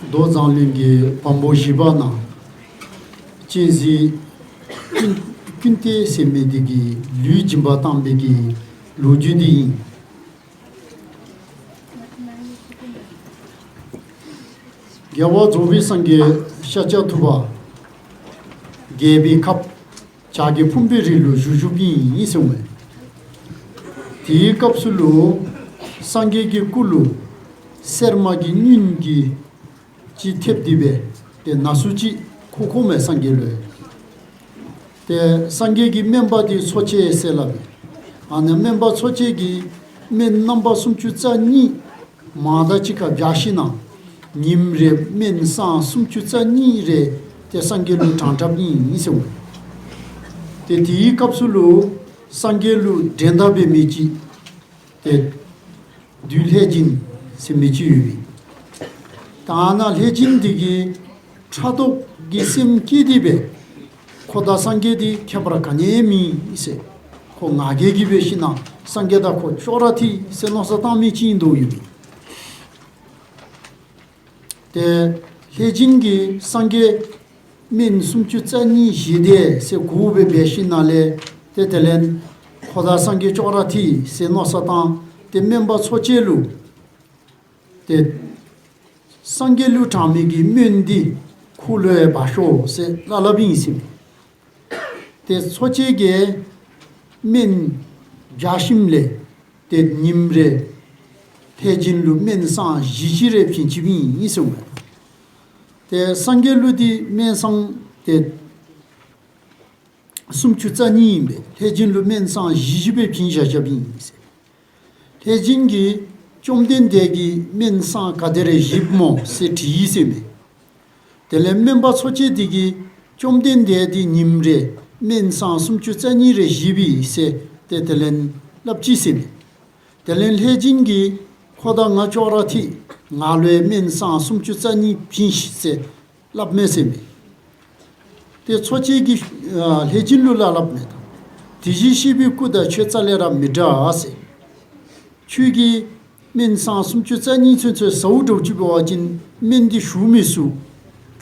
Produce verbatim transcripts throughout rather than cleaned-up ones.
མདོ་མཛངས་བླུན་གྱི་བམ་པོ་བཞི་པ་ནང་གཅན་གཟན་ཀུན་ཀུན་ཏེ་ཟེར་མི་དེ་གི་ལུས་སྦྱིན་པ་བཏང་བའི་གི་ལོ་རྒྱུས་འདི་ཨིན། རྒྱལ་བ་རྫོགས་པའི་སངས་རྒྱས་ཤཱཀྱ་ཐུབ་པ་རྒྱལ་པོའི་ཁབ་བྱ་རྒོད་ཕུང་པོའི་རི་ལུ་བཞུགས་བཞུགསཔ་ཨིན་ཟེར་མས། དེའི་སྐབས་སུ་ལུ་སངས་རྒྱས་ཀྱི་སྐུ་ལུ་སེར་མ་གི་སྙུན་གྱིས་ཅིག་ཐེབས་ཏེ་སྦེ་ཏེ་ན་ཟུག་ཅིག་ཁོ་ཁོ་མས་སངས་རྒྱས་ལུ། ཏེ་སངས་རྒྱས་ཀྱི་སྨན་པ་དེ་འཚོ་བྱེད་ཟེར་སླབ་ཨིན། ཨ་ནི་སྨན་པ་འཚོ་བྱེད་ཀྱིས་སྨན་རྣམ་པ་སུམ་ཅུ་རྩ་གཉིས་མང་དག་ཅིག་ཁར་སྦྱར་ཞིནམ་ལས་ཉིནམ་རེ་སྨན་སྲང་སུམ་ཅུ་རྩ་གཉིས་རེ་ཏེ་སངས་རྒྱས་ལུ་དྲངས་དྲངསམ་ཨིན་ཟེར་མས། ཏེ་དེའི་སྐབས་སུ་ལུ་སངས་རྒྱས་ལུ་འགྲན་ཟླ་འབད་མི་ཅིག་ཏེ་བདུད་ལྷས་སྦྱིན་ཟེར་མི་ཅིག་ཡོདཔ་ཨིན། ད་ཨ་ནཱ་ལྷས་སྦྱིན་དེ་གིས་ཕྲག་དོག་གི་སེམས་བསྐྱེད་དེ་སྦེ་ཁོ་དང་སངས་རྒྱས་དེ་ཁྱད་པར་ག་ནི་ཡང་མེད་ཟེར་ཁོ་ང་རྒྱལ་གྱིས་སྦེ་ཞིནམ་ལས་སངས་རྒྱས་དང་ཁོ་ཅོག་ར་འཐདཔ་ཟེར་མནོ་བསམ་བཏང་མི་ཅིག་ཨིན་དོ་ཡོདཔ་ཨིན། ཏེ་ལྷས་སྦྱིན་གྱིས་སངས་རྒྱས་སྨན་སུམ་ཅུ་རྩ་གཉིས་བཞེས་ཏེ་ཟེར་གོཝ་སྦེ་འབད་ཞིནམ་ལས་ཏེ་དེ་ལས་ཁོ་དང་སངས་རྒྱས་ཅོག་ར་འཐདཔ་ཟེར་མནོ་བསམ་བཏང་སྟེ་སྨན་པ་འཚོ་བྱེད་ལུ་ཏེ་སངས་རྒྱས་ལུ་དྲངས་མི་གི་སྨན་དེ་ཁོ་ལུ་འབག་ཤོག་ཟེར་སླབ་སླབཔ་ཨིན་ཟེར་མས། ཏེ་འཚོ་བྱེད་ཀྱིས་སྨན་སྦྱར་ཞིནམ་ལས་ཏེ་ཉིནམ་རེ་ལྷས་སྦྱིན་ལུ་སྨན་སྲང་བཞི་བཞི་རེ་བྱིན་བྱིནམ་ཨིན་ཟེར་མས། ཏེ་སངས་རྒྱས་ལུ་དེ་སྨན་སྲང་ཏེ་སུམ་ཅུ་རྩ་གཉིས་ཨིན་པས། ལྷས་སྦྱིན་ལུ་སྨན་སྲང་བཞི་བཞི་སྦེ་བྱིན་བཞག་བཞགཔ་ཨིན་ཟེར། ལྷས་སྦྱིན་གྱིས་བཅོམ་ལྡན་འདས་ཀྱིས་སྨན་སྲང་ག་དེ་རེ་བཞེསཔ་སྨོ་ཟེར་དྲིས་ཟེར་མས། དེ་ལས་སྨན་པ་འཚོ་བྱེད་དེ་གིས་བཅོམ་ལྡན་འདས་དེ་ཉིནམ་རེ་སྨན་སྲང་སུམ་ཅུ་རྩ་གཉིས་རེ་བཞེསཔ་ཨིན་ཟེར་ཏེ་དེ་ལས་སླབ་ཅི་ཟེར་མས། དེ་ལས་ལྷས་སྦྱིན་གྱིས་ཁོ་དང་ང་ཅོག་ར་འཐདཔ་ང་ལུ་ཡང་སྨན་སྲང་སུམ་ཅུ་རྩ་གཉིས་བྱིན་ཤིག་ཟེར་སླབ་མས་ཟེར་མས། ཏེ་འཚོ་བྱེད་ཀྱིས་ཨ་ལྷས་སྦྱིན་ལུ་སླབ་སླབ་མས་ད། དེ་བཞིན་གཤེགས་པའི་སྐུ་དང་ཁྱོད་རྩ་ལས་ར་མི་འདྲ་ཟེར། ཁྱོད་ཀྱིས་སྨན་སྲང་སུམ་ཅུ་རྩ་གཉིས་ཚུན་ཚོད་ཟཝ་འདྲཝ་ཅིག་འབད་བ་ཅིན་སྨན་འདི་ཞུ་མི་ཚུགས།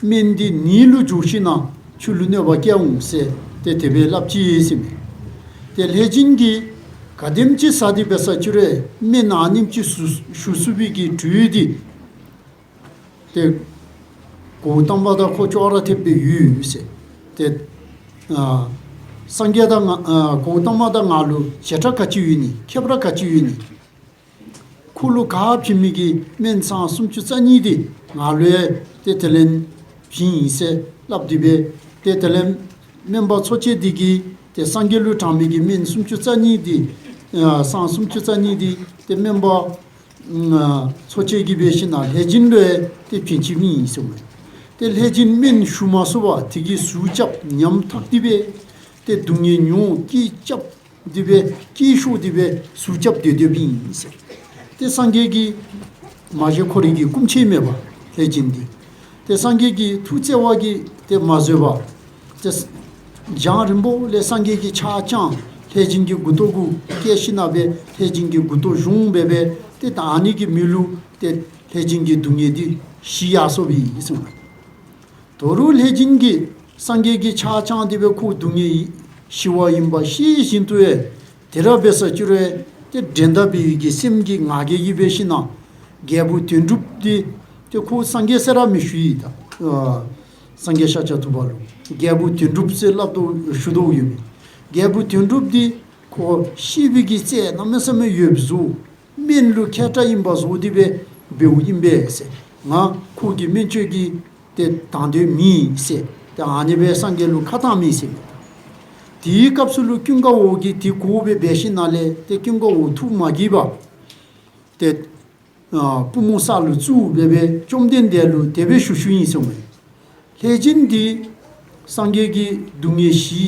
སྨན་འདི་ནད་ལུ་འགྱུར་ཞིནམ་ལས་ཁྱོད་ལུ་གནོད་པ་བཀལ་འོང་ཟེར་ཏེ་དེ་སྦེ་སླབ་ཅི་ཟེར་མས། ཏེ་ལྷས་སྦྱིན་གྱིས་ག་དེམ་ཅིག་ཟ་སྟེ་འབད་ས་ཅིག་རུང་སྨན་ཨ་ནེམ་ཅིག་ཞུ་ཞུ་ཚུགས་པའི་གི་གྲོས་དེ་ཏེ་གོའུ་ཏ་མ་དང་ཁོ་ཅོག་ར་འཐདཔ་སྦེ་ཡོད་ཟེར། ཏེ་ཨ་སངས་རྒྱས་དང་ང་ཨ་གོའུ་ཏ་མ་དང་ང་ལུ་བྱེ་བྲག་ག་ཅི་ཡོད་ནི་ཁྱད་པར་ག་ཅི་ཡོད་ནི། ཁོ་ལུ་ག་བྱིན་མི་གི་སྨན་སྲང་སུམ་ཅུ་རྩ་གཉིས་དེ་ང་ལུ་ཡང་ཏེ་དེ་ལས་བྱིན་ཟེར་སླབ་སྟེ་སྦེ་ཏེ་དེ་ལས་སྨན་པ་འཚོ་བྱེད་དེ་གིས་ཏེ་སངས་རྒྱས་ལུ་དྲངས་མི་གི་སྨན་སུམ་ཅུ་རྩ་གཉིས་དེ་ཨ་སྲང་སུམ་ཅུ་རྩ་གཉིས་དེ་ཏེ་སྨན་པ་ཨ་འཚོ་བྱེད་ཀྱིས་འབད་ཞིནམ་ལས་ལྷས་སྦྱིན་ལུ་ཡང་ཏེ་བྱིན་བྱིནམ་ཨིན་ཟེར་མས། ཏེ་ལྷས་སྦྱིན་སྨན་ཞུ་མ་ཚུགས་པར་དེ་གིས་ཟུག་རྐྱབ་ཉམ་ཐག་སྟེ་སྦེ་ཏེ་སྡུག་བསྔལ་མྱོང་སྐད་རྐྱབ་སྟེ་སྦེ་སྐད་ཤོར་ཏེ་སྦེ་ཟུག་རྐྱབ་སྡོད་སྡོདཔ་ཨིན་ཟེར། ཏེ་སངས་རྒྱས་ཀྱིས་མ་གཞི་ཁོ་རའི་གི་སྐུ་མཆེད་མེན་པ་ལྷས་སྦྱིན་འདི། ཏེ་སངས་རྒྱས་ཀྱིས་ཐུགས་བརྩེ་བ་གིས་ཏེ་མ་བཟོད་པར་ཏེ་རྒྱང་རིང་པོ་ལས་སངས་རྒྱས་ཀྱིས་ཕྱག་བརྐྱངས་ལྷས་སྦྱིན་གྱི་མགུ་ཏོ་གུ་བཀལ་ཞིནམ་ལས་ལྷས་སྦྱིན་གྱི་མགུ་ཏོ་བཟུང་སྦེ་སྦེ་ཏེ་ད་ཨ་ནི་གི་མི་ལུ་ཏེ་ལྷས་སྦྱིན་གྱི་སྡུག་བསྔལ་འདི་ཞི་ཡར་སོཔ་ཨིན་ཟེར་མས། དོ་རུང་ལྷས་སྦྱིན་གྱིས་སངས་རྒྱས་ཀྱིས་ཕྱག་བརྐྱངས་ཏེ་སྦེ་ཁོ་སྡུག་བསྔལ་ཞི་བ་ཨིནམ་ཤེས་བཞིན་དུ་ཡང་ཏེ་ར་འབད་ས་ཅིག་རུང་ཏེ་འགྲན་ཟླ་འབད་བའི་གི་སེམས་ཀྱིས་ང་རྒྱལ་གྱིས་འབད་ཞིནམ་ལས་རྒྱལ་པོ་དོན་གྲུབ་འདི་ཏེ་ཁོ་སངས་རྒྱས་ཟེར་ར་མི་ཞུ་ཡི་ད། ཨ་སངས་རྒྱས་ཤཱཀྱ་ཐུབ་པ་ལུ་རྒྱལ་པོ་དོན་གྲུབ་ཟེར་སླབ་དོ་ཞུ་དོ་ཡོད་མི། རྒྱལ་པོ་དོན་གྲུབ་འདི་ཁོ་ཤེས་པའི་གི་རྩལ་གནམ་མེད་ས་མེད་ཡོདཔ་བཟོ། སྨན་ལུ་མཁས་དྲགས་ཨིནམ་བཟོ་སྟེ་སྦེ་འབདཝ་ཨིན་པས་ཟེར། ང་ཁོ་གི་སྨན་བཅོས་ཀྱི་ཏེ་དང་འདོད་མེད་ཟེར། ཏེ་ཨ་ནི་སྦེ་སངས་རྒྱས་ལུ་ཁ་བཏང་མི་ཟེར་མས། དེའི་སྐབས་སུ་ལུ་ཀུན་དགའ་བོ་གིས་དེ་གོ་སྦེ་འབད་ཞིནམ་ལས་ཏེ་ཀུན་དགའ་བོ་ཐུགས་མ་དགྱེས་པར་ཏེ་ཨ་པུས་མོ་ས་ལུ་བཙུགས་སྦེ་སྦེ་བཅོམ་ལྡན་འདས་ལུ་དེ་སྦེ་ཞུ་ཞུཝ་ཨིན་ཟེར་མས། ལྷས་སྦྱིན་འདི་སངས་རྒྱས་ཀྱིས་སྡུག་བསྔལ་ཞི་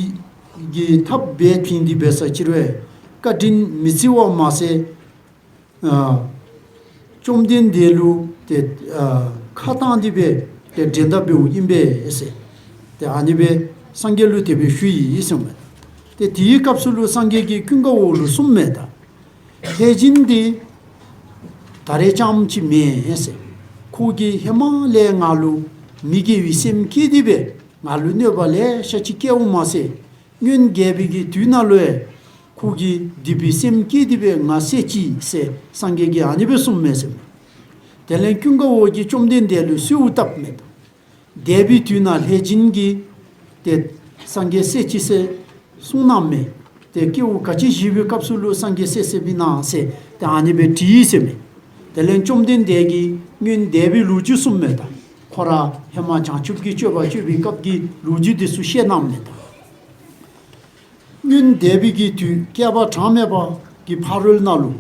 གི་ཐབས་སྦེ་བྱིན་ཏེ་འབད་ས་ཅིག་རུང་བཀའ་དྲིན་མི་བརྩི་བར་མ་ཟད་ཨ་བཅོམ་ལྡན་འདས་ལུ་ཏེ་ཨ་ཁ་བཏང་སྟེ་སྦེ་ཏེ་འགྲན་ཟླ་འབདཝ་ཨིན་པས་ཟེར། ཏེ་ཨ་ནི་སྦེ་སངས་རྒྱས་ལུ་དེ་སྦེ་ཞུ་ཡི་ཟེར་མས། ཏེ་དེའི་སྐབས་སུ་ལུ་སངས་རྒྱས་ཀྱིས་ཀུན་དགའ་བོ་ལུ་གསུངམ་མས་ད། ལྷས་སྦྱིན་འདི་ད་རེས་རྐྱངམ་ཅིག་མེན་ཟེར། ཁོ་གིས་ཧེ་མ་ལས་ང་ལུ་མི་དགེ་བའི་སེམས་བསྐྱེད་དེ་སྦེ་ང་ལུ་གནོད་པ་ལེ་ཤ་ཅིག་བཀལཝ་མ་ཚད་སྔོན་རྒྱལ་པོའི་གི་དུས་ནང་ལུ་ཡང་ཁོ་གིས་སྡིག་པའི་སེམས་བསྐྱེད་དེ་སྦེ་ང་བསད་ཅི་ཟེར་སངས་རྒྱས་ཀྱིས་ཨ་ནི་སྦེ་གསུངམ་མས་ཟེར། དེ་ལས་ཀུན་དགའ་བོ་གིས་བཅོམ་ལྡན་འདས་ལུ་གསོལཝ་བཏབ་མས། འདས་པའི་དུས་ནང་ལྷས་སྦྱིན་གྱིས་ཏེ་སངས་རྒྱས་བསད་ཅི་ཟེར་གསུངས་གནངམ་མས། ཏེ་སྐྱེ་བ་ག་ཅི་བཞེས་པའི་སྐབས་སུ་ལུ་སངས་རྒྱས་བསད་བསདཔ་ཨིན་ན་ཟེར་ཏེ་ཨ་ནི་སྦེ་དྲིས་ཟེར་མས། དེ་ལས་བཅོམ་ལྡན་འདས་ཀྱིས་སྔོན་འདས་པའི་ལོ་རྒྱུས་གསུངམ་མས་ད། ཁོ་ར་ཧེ་མ་བྱང་ཆུབ་ཀྱི་སྤྱོད་པ་སྤྱོད་པའི་སྐབས་ཀྱི་ལོ་རྒྱུས་འདི་ཚུ་བཤད་གནངམ་མས་ད། སྔོན་འདས་པའི་གི་དུས་བསྐལ་པ་གྲངས་མེད་པ་གི་ཕ་རོལ་ནང་ལུ་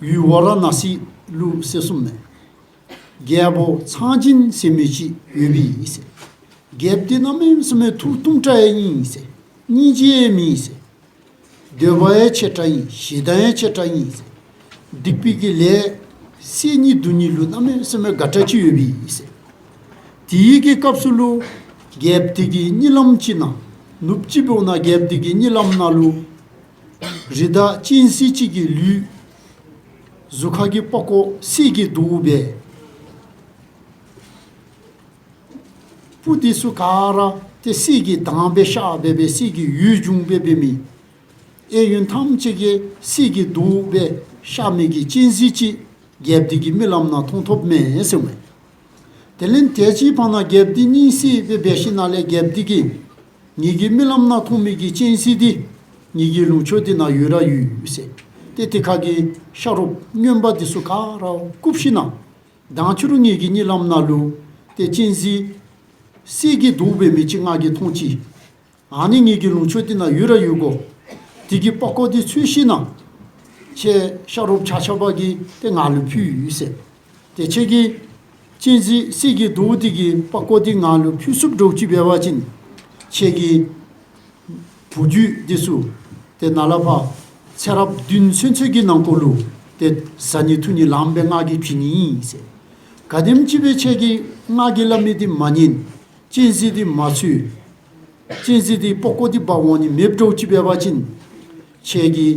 ཡུལ་ཝཱ་ར་ཎ་སི་ལུ་ཟེར་གསུངམ་མས། རྒྱལ་པོ་ཚངས་སྦྱིན་ཟེར་མི་ཅིག་ཡོདཔ་ཨིན་ཟེར། རྒྱལཔོ་འདི་གནམ་མེད་ས་མེད་ཐུགས་གཏུམ་དྲགས་ཡང་ཨིན་ཟེར། སྙིང་རྗེ་ཡང་མེད་ཟེར། འདོད་པ་ཡང་ཆེ་དྲགས་ཨིན། ཞེ་སྡང་ཡང་ཆེ་དྲགས་ཨིན་ཟེར། སྡིག་པའི་གི་ལས་བསད་ནི་བརྡུང་ནི་ལུ་གནམ་མེད་ས་མེད་དགའ་དྲགས་ཅིག་ཡོདཔ་ཨིན་ཟེར། དེའི་གི་སྐབས་སུ་ལུ་རྒྱལཔོ་འདི་གི་གཉིད་ལམ་ཅིག་ནང་ནུབ་ཅིག་འབདཝ་ད་རྒྱལཔོ་འདི་གི་གཉིད་ལམ་ནང་ལུ་རི་དྭགས་གཅན་གཟན་ཅིག་གི་ལུས་གཟུགས་ཁ་གི་པགས་ཀོ་གསེར་གྱི་མདོག་སྦེ་སྤུ་འདི་ཚུ་ག་ར་ཏེ་གསེར་གྱི་མདངས་སྦེ་ཤར་སྦེ་སྦེ་གསེར་གྱི་འོད་འབྱུང་སྦེ་འབད་མི་གཡས་གཡོན་ཐམས་ཅད་ཀྱི་གསེར་གྱི་མདོག་སྦེ་ཤར་མི་གི་གཅན་གཟན་ཅིག་རྒྱལཔོ་འདི་གི་རྨི་ལམ་ནང་མཐོང་ཐོབ་མས་ཟེར་མས། དེ་ལས་དེ་ཅིག་བར་ན་རྒྱལཔོ་འདི་གཉིད་སད་སྦེ་འབད་ཞིནམ་ལས་རྒྱལཔོ་འདི་གིས་ངེ་གི་རྨི་ལམ་ནང་མཐོང་མི་གི་གཅན་གཟན་འདི་ངེ་གི་ལུང་ཕྱོགས་འདི་ནང་ཡོད་ར་ཡོད་ཟེར། ཏེ་དེ་ཁ་གི་ཤ་རོགསཔ་རྔོན་པ་འདི་ཚུ་ག་ར་བཀུག་ཞིནམ་མདང་ཕྱི་རུ་ངེ་གི་གཉིད་ལམ་ནང་ལུ་ཏེ་གཅན་གཟན་གསེར་གྱི་མདོག་འབད་མི་ཅིག་ང་གིས་མཐོང་ཅི། ཨ་ནི་ངེ་གི་ལུང་ཕྱོགས་འདི་ནང་ཡོད་ར་ཡོད་གོ། དེ་གི་པགས་ཀོ་འདི་འཚོལ་ཞིནམ་ཁྱེད་ཤ་རོགསཔ་ཆ་ཁྱབ་ཀྱིས་ཏེ་ང་ལུ་ཕུལ་ཟེར། ཏེ་ཁྱེད་ཀྱིས་གཅན་གཟན་གསེར་གྱི་མདོག་འདི་གི་པགས་ཀོ་འདི་ང་ལུ་ཕུལ་ཚུགསཔ་འདྲཝ་ཅིག་འབད་བ་ཅིན་ཁྱེད་ཀྱི་བུ་རྒྱུད་འདི་ཚུ་ཏེ་ནཱ་ལས་ཕར་ཚེ་རབས་བདུན་ཚུན་ཚོད་ཀྱི་ནང་འཁོད་ལུ་ཏེ་བཟའ་ནི་འཐུང་ནི་ལངམ་སྦེ་ང་གིས་བྱིན་ནི་ཨིན་ཟེར། ག་དེམ་ཅིག་སྦེ་ཁྱེད་ཀྱིས་ང་གིས་སླབ་མི་འདི་མ་ཉན། གཅན་གཟན་འདི་མ་འཚོལ། གཅན་གཟན་འདི་པགས་ཀོ་འདི་འབག་འོང་ནི་མེདཔ་འདྲཝ་ཅིག་འབད་བ་ཅིན་ཁྱེད་ཀྱི་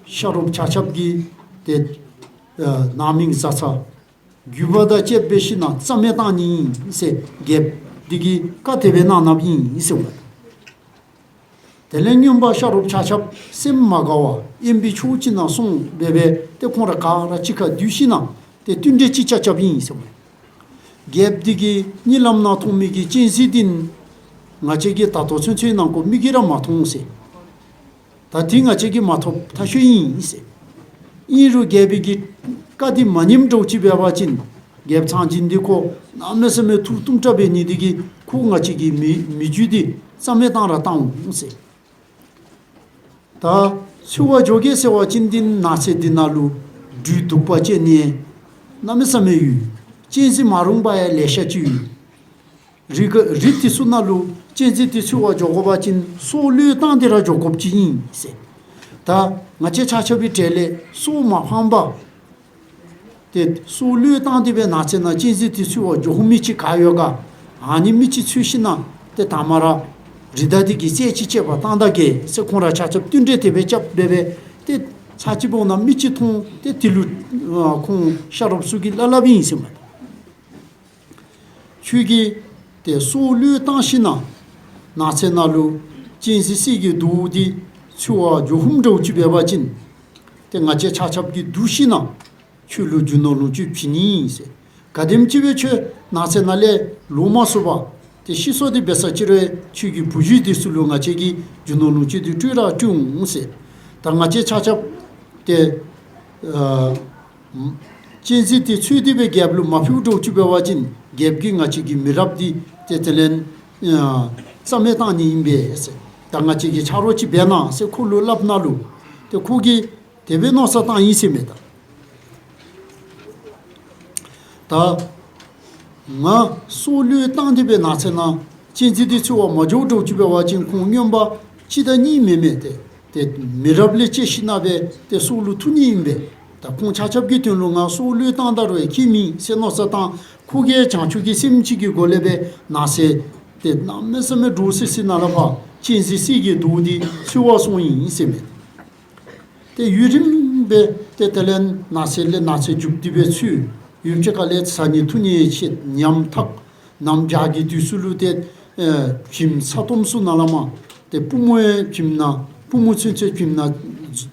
ཤ་རོགསཔ་ཆ་ཁྱབ་ཀྱིས་ཏེ་ཨ་ནང་མི་བཟའ་ཚང་རྒྱུ་བ་དང་བཅས་པ་འབད་ཞིནམ་རྩ་མེད་བཏང་ནི་ཨིན་ཟེར་རྒྱལཔོ་འདི་གིས་བཀའ་དེ་སྦེ་གནང་གནངམ་ཨིན་ཟེར་བ། དེ་ལས་རྔོན་པ་ཤ་རོགསཔ་ཆ་ཁྱབ་སེམས་མ་དགའ་བར་དབེན་པའི་ཕྱོགས་ཅིག་ནང་སོང་སྦེ་སྦེ་ཏེ་ཁོང་ར་ག་ར་གཅིག་ཁར་འདུས་ཞིནམ་ཏེ་བསྟུན་གྲོས་ཅིག་རྐྱབ་རྐྱབ་ཨིན་ཟེར་བ། རྒྱལཔོ་འདི་གི་གཉིད་ལམ་ནང་མཐོང་མི་གི་གཅན་གཟན་འདི་ང་བཅས་ཀྱིས་ད་ལྟོ་ཚུན་ཚོད་ནང་འཁོད་མིག་གིས་ར་མ་མཐོང་ཟེར། ད་འདི་ང་བཅས་ཀྱིས་མ་ཐོབ་ཐག་ཆོད་ཨིན་ཟེར། ཨིན་རུང་རྒྱལ་པོའི་གི་བཀའ་འདི་མ་ཉནམ་འདྲཝ་ཅིག་འབད་བ་ཅིན་རྒྱལཔོ་ཚངས་སྦྱིན་འདི་ཁོ་གནམ་མེད་ས་མེད་ཐུགས་གཏུམ་དྲགས་འབད་ནི་འདི་གིས་ཁོ་ང་བཅས་ཀྱི་མི་མི་རྒྱུད་འདི་རྩ་མེད་བཏང་ར་བཏང་འོང་ཟེར། ད་འཚོལ་བར་འགྱོ་གེ་ཟེར་བ་ཅིན་འདི་ནགས་ཚལ་འདི་ནང་ལུ་སྦྲུལ་གདུག་པ་ཅན་ཡང་གནམ་མེད་ས་མེད་ཡོད། གཅན་གཟན་མ་རུངས་པ་ཡང་ལེ་ཤ་ཅིག་ཡོད། རི་ག་རི་འདི་ཚུ་ནང་ལུ་གཅན་གཟན་འདི་འཚོལ་བར་འགྱོ་དགོ་པ་ཅིན་སྲོག་བློས་བཏང་སྟེ་ར་འགྱོ་དགོཔ་ཅིག་ཨིན་ཟེར། ད་ང་བཅས་ཆ་ཁྱབ་ཀྱི་གྲལ་ལས་སྲོག་མ་ཕངས་པར་ཏེ་སྲོག་བློས་བཏང་སྟེ་སྦེ་ནགས་ཚལ་ནང་གཅན་གཟན་འདི་འཚོལ་བར་འགྱོ་མི་ཅིག་ག་ཡོད་ག། ཨ་ནི་མི་ཅིག་འཚོལ་ཞིནམ་ཏེ་དང་པ་ར་རི་དྭགས་འདི་གི་རྩད་ཅིག་བཅད་པར་བཏང་ད་གེ་ཟེར་ཁོང་ར་ཆ་ཁྱབ་བསྟུན་གྲོས་དེ་སྦེ་རྐྱབ་སྦེ་སྦེ་ཏེ་ཚར་གཅིག་འབདཝ་ད་མི་ཅིག་མཐོང་སྟེ་དེ་ལུ་ཨ་ཁོང་ཤ་རོགསཔ་ཚུ་གིས་སླབ་སླབཔ་ཨིན་ཟེར་མས། ཁྱོད་ཀྱིས་ཏེ་སྲོག་བློས་བཏང་ཞིནམ་ནགས་ཚལ་ནང་ལུ་གཅན་གཟན་གསེར་གྱི་མདོག་འདི་འཚོལ་བར་འགྱོ་འོངམ་འདྲཝ་ཅིག་འབད་བ་ཅིན་ཏེ་ང་བཅས་ཆ་ཁྱབ་ཀྱིས་བསྡུ་ཞིནམ་ཁྱོད་ལུ་རྒྱུ་ནོར་ལོངས་སྤྱོད་བྱིན་ནི་ཨིན་ཟེར། ག་དེམ་ཅིག་སྦེ་ཁྱོད་ནགས་ཚལ་ནང་ལས་ལོག་མ་ཚུགས་པར་ཏེ་ཤི་སོང་སྟེ་འབད་ས་ཅིག་རུང་ཁྱོད་ཀྱི་བུ་རྒྱུད་འདི་ཚུ་ལུ་ང་བཅས་ཀྱིས་རྒྱུ་ནོར་ལོངས་སྤྱོད་འདི་སྤྲོད་ར་སྤྲོད་འོང་ཟེར། ད་ང་བཅས་ཆ་ཁྱབ་ཏེ་ཨ་གཅན་གཟན་འདི་འཚོལ་ཏེ་སྦེ་རྒྱལཔོ་ལུ་མ་ཕུལཝ་འདྲཝ་ཅིག་འབད་བ་ཅིན་རྒྱལཔོ་གིས་ང་བཅས་ཀྱི་མི་རབས་འདི་ཏེ་དེ་ལས་ཨ་རྩ་མེད་བཏང་ནི་ཨིན་པས་ཟེར། ད་ང་བཅས་ཀྱི་ཆ་རོགས་ཅིག་འབད་གནང་ཟེར་ཁོ་ལུ་སླབ་ནང་ལུ་ཏེ་ཁོ་གིས་དེ་སྦེ་མནོ་བསམ་བཏང་ཡི་ཟེར་མས་ད། ད་ང་སྲོག་བློས་བཏང་སྟེ་སྦེ་ནགས་ཚལ་ནང་གཅན་གཟན་འདི་འཚོལ་བར་མ་འགྱོཝ་འདྲཝ་ཅིག་འབད་བ་ཅིན་ཁོང་རྔོན་པ་གཅིག་དང་གཉིས་མེན་མས། ཏེ་ཏེ་མི་རབས་ལས་བཅད་ཞིནམ་སྦེ་ཏེ་སྲོག་ལུ་ཐུག་ནི་ཨིན་པས། ད་ཁོང་ཆ་ཁྱབ་ཀྱི་དོན་ལུ་ང་སྲོག་བློས་བཏང་ད་རུང་ཡང་ཁྱད་མེད་ཟེར་མནོ་བསམ་བཏང་ཁོ་གིས་བྱང་ཆུབ་ཀྱི་སེམས་ཅིག་གི་སྒོ་ལས་སྦེ་ནགས་ཚལ་ཏེ་གནམ་མེད་ས་མེད་འདྲོག་སི་སི་ནང་ལས་ཕར་གཅན་གཟན་གསེར་གྱི་མདོག་འདི་འཚོལ་བར་སོང་ཡི་ཟེར་མས། ཏེ་ཡུན་རིངམོ་སྦེ་ཏེ་དེ་ལས་ནགས་ཚལ་ལས་ནགས་ཚལ་རྒྱུག་སྟེ་སྦེ་ཚུར་ ཡུདཔ་ཅིག་ཁ་ལས་བཟའ་ནི་འཐུང་ནི་ཆེད་ཉམ་ཐག་གནམ་བྱཱར་གྱི་དུས་སུ་ལུ་ཏེ་ཨེ་བྱེམ་ཚ་ཏོམ་ཚུ་ནང་ལས་མར་ཏེ་པུས་མོ་ཡང་བྱེམ་ནང་པུས་མོ་ཚུན་ཚོད་བྱེམ་ནང་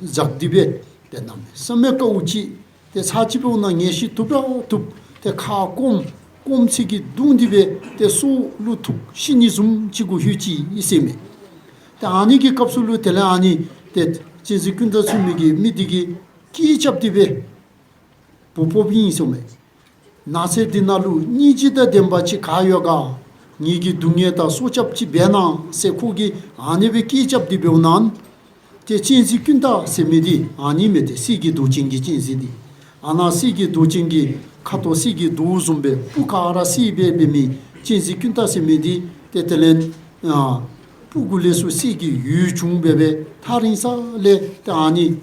འཛགས་ཏེ་སྦེ་ཏེ་གནམ་མེད་ས་མེད་དཀའཝ་སྤྱད། ཏེ་ཚར་ཅིག་འབདཝ་ད་ངལ་ཞིང་དུབ་ར་དུབ། ཏེ་ཁ་སྐོམ་སྐོམ་ཚད་ཀྱིས་གདུང་སྟེ་སྦེ་ཏེ་སྲོག་ལུ་ཐུག་ཤི་ནི་བཟུམ་ཅིག་གུ་ལྷོད་ཅི་ཨིན་ཟེར་མས། ཏེ་ཨ་ནི་གི་སྐབས་སུ་ལུ་དེ་ལས་ཨ་ནི་ཏེ་གཅན་གཟན་ཀུན་ཏ་ཚུ་མི་གི་མི་འདི་གིས་སྐད་རྐྱབ་སྟེ་སྦེ་འབོ་འབོཝ་ཨིན་ཟེར་མས། ནགས་ཚལ་འདི་ནང་ལུ་སྙིང་རྗེ་དང་ལྡན་པ་ཅིག་ག་ཡོད་ག། ངེ་གི་སྡུག་བསྔལ་དང་སྲོག་སྐྱབས་ཅིག་འབད་གནང་ཟེར་ཁོ་གིས་ཨ་ནི་སྦེ་སྐད་རྐྱབ་སྟེ་འབདཝ་ད་ཏེ་གཅན་གཟན་ཀུན་ཏ་ཟེར་མི་འདི་ཨ་ནི་མས། ཏེ་གསེར་གྱི་མདོག་ཅན་གྱི་གཅན་གཟན་འདི་ཨ་ནཱ་གསེར་གྱི་མདོག་ཅན་གྱི་ཁ་དོག་གསེར་གྱི་མདོག་བཟུམ་སྦེ་སྤུ་ག་ར་གསེར་སྦེ་འབད་མི་གཅན་གཟན་ཀུན་ཏ་ཟེར་མི་འདི་ཏེ་དེ་ལས་ཨ་སྤུ་གུ་ལས་ཚུར་གསེར་གྱི་འོད་བྱུང་སྦེ་སྦེ་ཐག་རིང་ས་ལས་ཏེ་ཨ་ནི་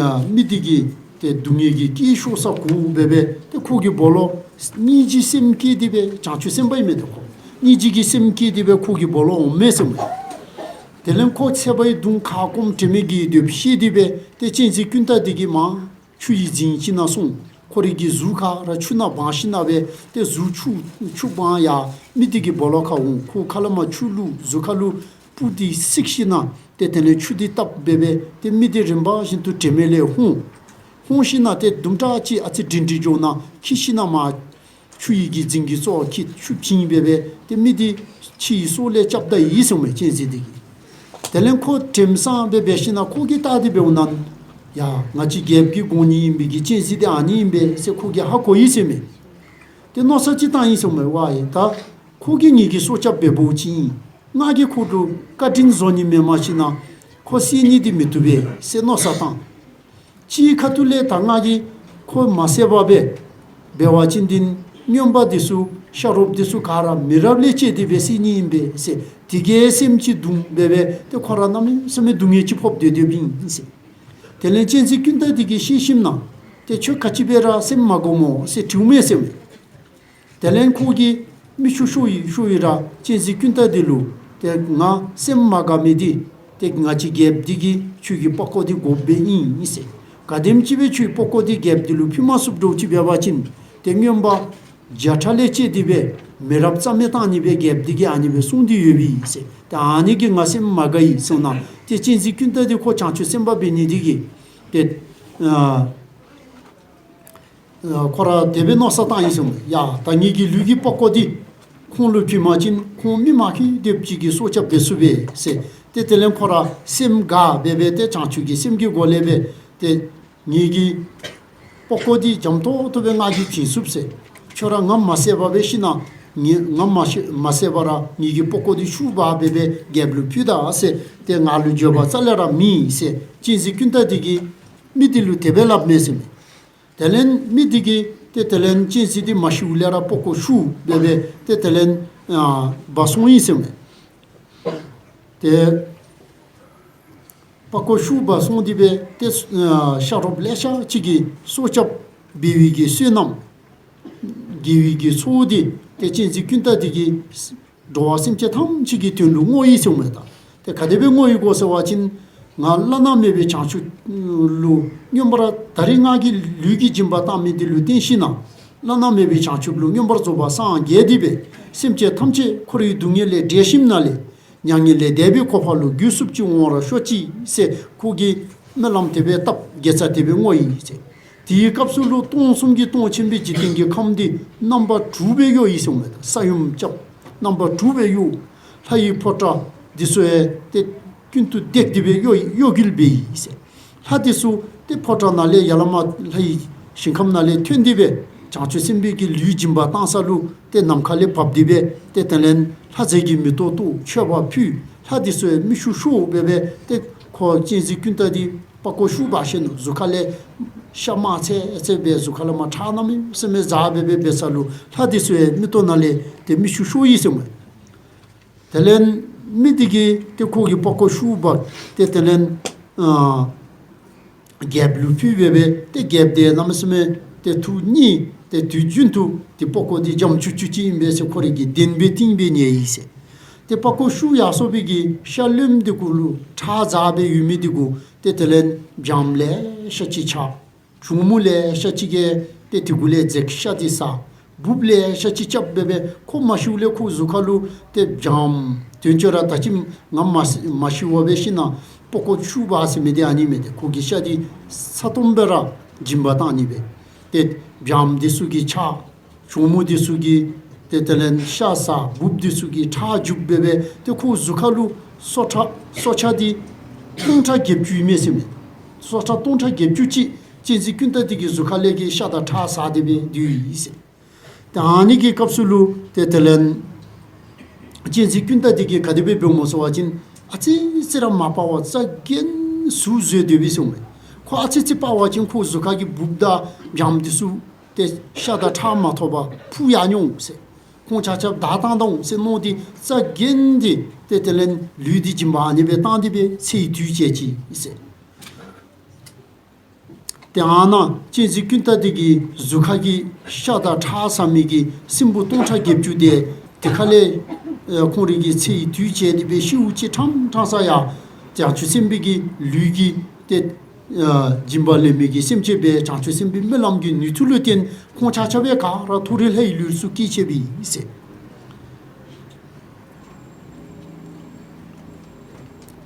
ཨ་མི་འདི་གི་ཏེ་སྡུག་བསྔལ་གྱི་སྐད་ཤོར་ས་གུ་སྦེ་སྦེ་ཏེ་ཁོ་གི་སྦོ་ལོགས་སྙིང་རྗེའི་སེམས་བསྐྱེད་དེ་སྦེ་བྱང་ཆུབ་སེམས་དཔའ་ཨིན་མས། ཏེ་ཁོ་སྙིང་རྗེ་གི་སེམས་བསྐྱེད་དེ་སྦེ་ཁོ་གི་སྦོ་ལོགས་འོངམ་མས་ཟེར་མས། དེ་ལས་ཁོ་ཚད་པའི་གདུང་ཁ་སྐོམ་དྲན་མེད་ཀྱིས་སྡོདཔ་ཤེས་ཏེ་སྦེ་ཏེ་གཅན་གཟན་ཀུན་ཏ་འདི་གིས་མར་ཆུ་ཡི་རྫིང་ཅིག་ནང་སོང་། ཁོ་རའི་གི་གཟུགས་ག་ར་ཆུ་ནང་སྦང་ཞིན་ན་སྦེ་ཏེ་གཟུགས་ཆུ་ཆུ་སྦང་ཡར་མི་འདི་གི་སྦོ་ལོགས་ཁར་འོང་། ཁོ་ཁ་ལས་མར་ཆུ་བླུགས། གཟུགས་ཁ་ལུ་སྤུ་འདི་བསྲེགས་ཞིན་ན་ཏེ་དེ་ལས་ཆུ་འདི་བཏབ་སྦེ་སྦེ་ཏེ་མི་འདི་རིམ་པ་བཞིན་དུ་དྲན་མེད་ལས་ཧོང་། ཧོང་ཞིན་ན་ཏེ་དུམ་གྲ་ཅིག་ཨ་ཙི་སྒྲིང་སྒྲིང་འགྱོ་ནི་འཁྱིད་ཞིན་ན་མར་ཆུ་ཡི་གི་རྫིང་གི་ཙོགས་འཁྱིད་ཆུ་བྱིང་སྦེ་སྦེ་ཏེ་མི་འདི་ཕྱི་ཡི་སྲོག་ལས་སྐྱབས་ད་ཡི་ཟེར་མས་གཅན་གཟན་འདི་གིས། དེ་ལས་ཁོ་དྲནམ་སངས་སྦེ་འབད་ཞིན་ན་ཁོ་གིས་བལྟ་སྟེ་འབདཝ་ད་ཡ་ང་བཅས་རྒྱལཔོ་གི་དགོངས་ནི་ཨིན་པའི་གི་གཅན་གཟན་འདི་ཨ་ནི་ཨིན་པས་ཟེར་ཁོ་གིས་ཧ་གོ་ཡི་ཟེར་མས། ཏེ་མནོ་བསམ་ཅིག་བཏང་ཡི་ཟེར་མས། ཝའེ་ད་ཁོ་གིས་ངེ་གི་སྲོག་སྐྱབས་འབད་འབོཝ་ཅིག་ཨིན། ང་གིས་ཁོ་ལུ་བཀའ་དྲིན་བཟོ་ནི་མེན་པར་ཞིན་ན་ཁོ་བསད་ནི་འདི་མི་བཏུབ་པས་ཟེར་མནོ་བསམ་བཏང་། ཕྱིའི་ཁ་ཐུག་ལས་ད་ང་གིས་ཁོ་མ་བསད་པར་སྦེ་འབད་བ་ཅིན་འདི་རྔོན་པ་འདི་ཚུ་ཤ་རོགསཔ་འདི་ཚུ་ག་ར་མི་རབས་ལས་བཅད་དེ་སྦེ་བསད་ནི་ཨིན་པས་ཟེར་དེ་གིས་སེམས་ཅིག་གདུང་སྦེ་སྦེ་ཏེ་ཁོ་ར་གནམ་མེད་ས་མེད་སྡུག་བསྔལ་ཅིག་ཕོག་སྟེ་སྡོདཔ་ཨིན་ཟེར། དེ་ལས་གཅན་གཟན་ཀུན་ཏ་འདི་གིས་ཤེས་ཞིནམ་ན་ཏེ་ཁྱོད་ག་ཅི་འབད་ར་སེམས་མ་དགའཝ་སྨོ་ཟེར་དྲིཝ་མས་ཟེར་མས། དེ་ལས་ཁོ་གིས་མིག་ཆུ་ཤོར་ཡི་ཤོར་ཡི་ར་གཅན་གཟན་ཀུན་ཏ་འདི་ལུ་ཏེ་ང་སེམས་མ་དགའ་མི་འདི་ཏེ་ང་བཅས་རྒྱལཔོ་འདི་གིས་ཁྱོད་ཀྱི་པགས་ཀོ་འདི་དགོཔ་སྦེ་ཨིན་ཟེར། ག་དེམ་ཅིག་སྦེ་ཁྱོད་པགས་ཀོ་འདི་རྒྱལཔོ་འདི་ལུ་ཕུལ་མ་ཚུགསཔ་འདྲཝ་ཅིག་འབད་བ་ཅིན་ཏེ་རྔོན་པ་བརྒྱ་ཕྲག་ལས་བཅད་དེ་སྦེ་མི་རབས་རྩ་མེད་བཏང་ནི་སྦེ་རྒྱལཔོ་འདི་གིས་ཨ་ནི་སྦེ་གསུངས་ཏེ་ཡོད་པས་ཟེར། ཏེ་ཨ་ནི་གིས་ང་སེམས་མ་དགའ་ཡི་ཟེར་ན་ཏེ་གཅན་གཟན་ཀུན་ཏ་འདི་ཁོ་བྱང་ཆུབ་སེམས་དཔའ་འབད་ནི་འདི་གིས་ཏེ་ཨ་ཁོ་ར་དེ་སྦེ་མནོ་བསམ་བཏང་ཡི་ཟེར་མས། ཡ་ད་ངེ་གི་ལུས་ཀྱི་པགས་ཀོ་འདི་ཁོང་ལུ་ཕུལ་བ་ཅིན་ཁོང་མི་མ་ཁེ་དེབ་ཅིག་གི་སྲོག་སྐྱབས་འབད་ཚུགས་པས་ཟེར། ཏེ་དེ་ལས་ཁོ་ར་སེམས་དགའ་སྦེ་སྦེ་ཏེ་བྱང་ཆུབ་ཀྱི་སེམས་ཀྱི་སྒོ་ལས་སྦེ་ཏེ་ངེ་གི་པགས་ཀོ་འདི་འཇམ་ཏོག་ཏོ་སྦེ་ང་གིས་བྱིན་ཚུགས་ཟེར། ཁྱོད་ར་ང་མ་བསད་པར་འབད་ཞིན་ན་ངེ་ང་མ་བསད་མ་བསད་པར་ར་ངེ་གི་པགས་ཀོ་འདི་ཤུགས་འབག་སྦེ་སྦེ་རྒྱལཔོ་ལུ་ཕུལ་ད་ཟེར། ཏེ་ང་ལུ་འགྱོད་པ་རྩ་ལས་ར་མེད་ཟེར་གཅན་གཟན་ཀུན་ཏ་འདི་གིས་མི་འདི་ལུ་དེ་སྦེ་སླབ་མས་ཟེར་མས། དེ་ལས་མི་འདི་གིས་ཏེ་དེ་ལས་གཅན་གཟན་འདི་མ་ཤིཝ་ལས་ར་པགས་ཀོ་ཤུགས་སྦེ་སྦེ་ཏེ་དེ་ལས་ཨ་འབག་སོང་ཡི་ཟེར་མས། ཏེ་པགས་ཀོ་ཤུགས་འབག་སོང་སྟེ་སྦེ་ཏེ་ཨ་ཤ་རོགསཔ་ལེ་ཤ་ཅིག་གི་སྲོག་སྐྱབས་འབད་བའི་གི་བསོད་ནམས་དགེ་བའི་གི་ཚོགས་འདི་ཏེ་གཅན་གཟན་ཀུན་ཏ་འདི་གིས་འགྲོ་བ་སེམས་ཅན་ཐམས་ཅད་ཀྱི་དོན་ལུ་བསྔོ་ཡི་ཟེར་མས། ད་ཏེ་ག་དེ་སྦེ་བསྔོ་ཡི་གོ་ཟེར་བ་ཅིན་ང་བླ་ན་མེད་པའི་བྱང་ཆུབ་ལུ་མངོན་པར་ད་རིས་ང་གིས་ལུས་ཀྱི་སྦྱིན་པ་བཏང་མི་འདི་ལུ་བརྟེན་ཞིན་ན་བླ་ན་མེད་པའི་བྱང་ཆུབ་ལུ་མངོན་པར་རྫོགས་པར་སངས་རྒྱས་ཏེ་སྦེ་སེམས་ཅན་ཐམས་ཅད་འཁོར་བའི་སྡུག་བསྔལ་ལས་བསྒྲལ་ཞིནམ་ན་ལས་མྱ་ངན་ལས་འདས་པའི་གོ་འཕང་ལུ་བཀོད་ཚུགསཔ་ཅིག་འོང་བར་ཤོག་ཅིག་ཟེར་ཁོ་གིས་སྨོན་ལམ་དེ་སྦེ་བཏབ་དགེ་རྩ་དེ་སྦེ་བསྔོ་ཡི་ཟེར། དེའི་སྐབས་སུ་ལུ་སྟོང་གསུམ་གྱི་སྟོང་ཆེན་པོའི་འཇིག་རྟེན་གྱི་ཁམས་འདི་རྣམ་པ་དྲུག་སྦེ་གཡོ་ཡི་ཟེར་མས། ས་ཡོམ་རྐྱབ་རྣམ་པ་དྲུག་སྦེ་གཡོ། ལྷ་ཡི་ཕོ་བྲང་འདི་ཚུ་ཡང་ཏེ་ཀུན་ཏུ་བརྡེག་སྟེ་སྦེ་གཡོ་གཡོ་འགུལ་འབད་ཡི་ཟེར། ལྷ་འདི་ཚུ་ཏེ་ཕོ་བྲང་ནང་ལས་ཡར་ལས་མར་ལྷ་ཡི་ཞིང་ཁམས་ནང་ལས་ཐོན་ཏེ་སྦེ་བྱང་ཆུབ་སེམས་དཔའི་གི་ལུས་སྦྱིན་པ་བཏང་ས་ལུ་ཏེ་ནམ་མཁའ་ལས་བབས་ཏེ་སྦེ་ཏེ་དེ་ལས་ལྷ་རྫས་ཀྱི་མེ་ཏོག་གཏོར་མཆོད་པ་ཕུལ། ལྷ་འདི་ཚུ་ཡང་མིག་ཆུ་ཤོར་སྦེ་སྦེ་ཏེ་ཁོ་གཅན་གཟན་ཀུན་ཏ་འདི་པགས་ཀོ་ཤུགས་འབག་ཞིན་ན་གཟུགས་ཁ་ལས་ཤ་དམར་ཚེར་ཚེར་སྦེ་གཟུགས་ཁ་ལས་མར་ཁྲག་གནམ་མེད་ས་མེད་འཛག་སྦེ་སྦེ་འབད་ས་ལུ་ལྷ་འདི་ཚུ་ཡང་མིག་ཏོ་ནང་ལས་ཏེ་མིག་ཆུ་ཤོར་ཡི་ཟེར་མས། དེ་ལས་མི་འདི་གིས་ཏེ་ཁོ་གི་པགས་ཀོ་ཤུགས་འབག་སྟེ་དེ་ལས་ཨ་རྒྱལཔོ་ལུ་ཕུལ་སྦེ་སྦེ་ཏེ་རྒྱལཔོ་འདི་གནམ་མེད་ས་མེད་ཏེ་ཐུགས་མཉེས་ཏེ་དུས་རྒྱུན་དུ་ཏེ་པགས་ཀོ་འདི་འཇམ་ཅུག་ཅུ་ཅིག་ཨིན་པས་ཟེར་ཁོ་རའི་གི་གདན་སྦེ་བཏིང་སྦེ་ཉལ་ཡི་ཟེར། ཏེ་པགས་ཀོ་ཤུགས་ཡར་སོང་བའི་གི་ཤ་རློནམ་འདི་གུ་ལུ་ཁྲག་འཛག་སྦེ་ཡོད་མི་འདི་གུ་ཏེ་དེ་ལས་སྦྱངམ་ལེ་ཤ་ཅིག་ཆགས། གྱོག་མོ་ལེ་ཤ་ཅིག་གིས་ ཏེ་དེ་གུ་ལས་འཛེགས་ཤ་འདི་ཟ། འབུཔ་ལེ་ཤ་ཅིག་རྐྱབ་སྦེ་སྦེ་ཁོ་མ་ཤིཝ་ལས་ཁོ་གཟུགས་ཁ་ལུ་ཏེ་འཇམ་ཏོང་ཏོ་ར་ད་ཅི་ང་མ་ཤི་མ་ཤི་བར་སྦེ་ཤི་ན་པགས་ཀོ་འཁྱུ་བ་ཟེར་མི་འདི་ཨ་ནི་མས། ཏེ་ཁོ་གི་ཤ་འདི་ས་སྟོང་སྦེ་ར་འཇིམ་པ་བཏང་ནི་སྦེ། ཏེ་བྱམོ་འདི་ཚུ་གིས་ཆག། གྱོག་མོ་འདི་ཚུ་གིས་ཏེ་དེ་ལས་ཤ་ཟ། འབུཔ་འདི་ཚུ་གིས་ཁྲག་འཇུག་སྦེ་སྦེ་ཏེ་ཁོ་གཟུགས་ཁ་ལུ་སོ་ཁྲག་སོ་ཆ་འདི་སྟོང་ཕྲག་བརྒྱད་ཅུ་ཨིན་མས་ཟེར་མས། སོ་ཁྲག་སྟོང་ཕྲག་བརྒྱད་ཅུ་ཅིག་གཅན་གཟན་ཀུན་ཏ་འདི་གི་གཟུགས་ཁ་ལས་ཀྱི་ཤ་དང་ཁྲག་ཟ་སྟེ་སྦེ་སྡོད་ཡི་ཟེར། ཏེ་ཨ་ནི་གི་སྐབས་སུ་ལུ་ཏེ་དེ་ལས་གཅན་གཟན་ཀུན་ཏ་འདི་གིས་ག་དེ་སྦེ་འབདཝ་སྨོ་ཟེར་བ་ཅིན་ཨ་ཙི་ཙི་ར་མ་སྤར་བར་རྩ་འགེངས་ཟུག་བཟོ་སྡོདཔ་ཨིན་ཟེར་མས། ཁོ་ཨ་ཙི་ཙི་སྤར་བ་ཅིན་ཁོ་གཟུགས་ཁ་གི་འབུཔ་དང་བྱམོ་འདི་ཚུ་ཏེ་ཤ་དང་ཁྲག་མ་ཐོབ་པར་འཕུར་ཡར་འོང་ཟེར། ཁོང་ཆ་ཁྱབ་བདའ་བཏང་ད་འོང་ཟེར་མནོ་སྟེ་རྩ་འགེངས་ཏེ་ཏེ་དེ་ལས་ལུས་འདི་འཇིམ་པ་ཨ་ནི་སྦེ་བཏང་སྟེ་སྦེ་ཚེ་ཡི་དུས་བྱས་ཅི་ཟེར། ཏེ་ཨ་ནཱ་གཅན་གཟན་ཀུན་ཏ་འདི་གི་གཟུགས་ཁ་གི་ཤ་དང་ཁྲག་ཟ་མི་གི་སྲིན་པོ་སྟོང་ཕྲག་བརྒྱད་ཅུ་དེ་དེ་ཁ་ལས་ཨེ་ཁོང་རའི་གི་ཚེ་ཡི་དུས་བྱས་ཏེ་སྦེ་ཤིཝ་ཅིག་ཕྲང་ཕྲང་ས་ཡང་བྱང་ཆུབ་སེམས་དཔའི་གི་ལུས་ཀྱི་ཏེ་ཨ་འཇིམ་པ་ལེན་མི་གི་སེམས་ཅན་སྦེ་བྱང་ཆུབ་སེམས་དཔའི་སྨོན་ལམ་གྱི་ནུས་མཐུ་ལུ་བརྟེན་ཁོང་ཆ་ཁྱབ་སྦེ་ག་ར་མཐོ་རིས་ལྷའི་ལུས་སུ་སྐྱེས་ཆི་བས་ཟེར།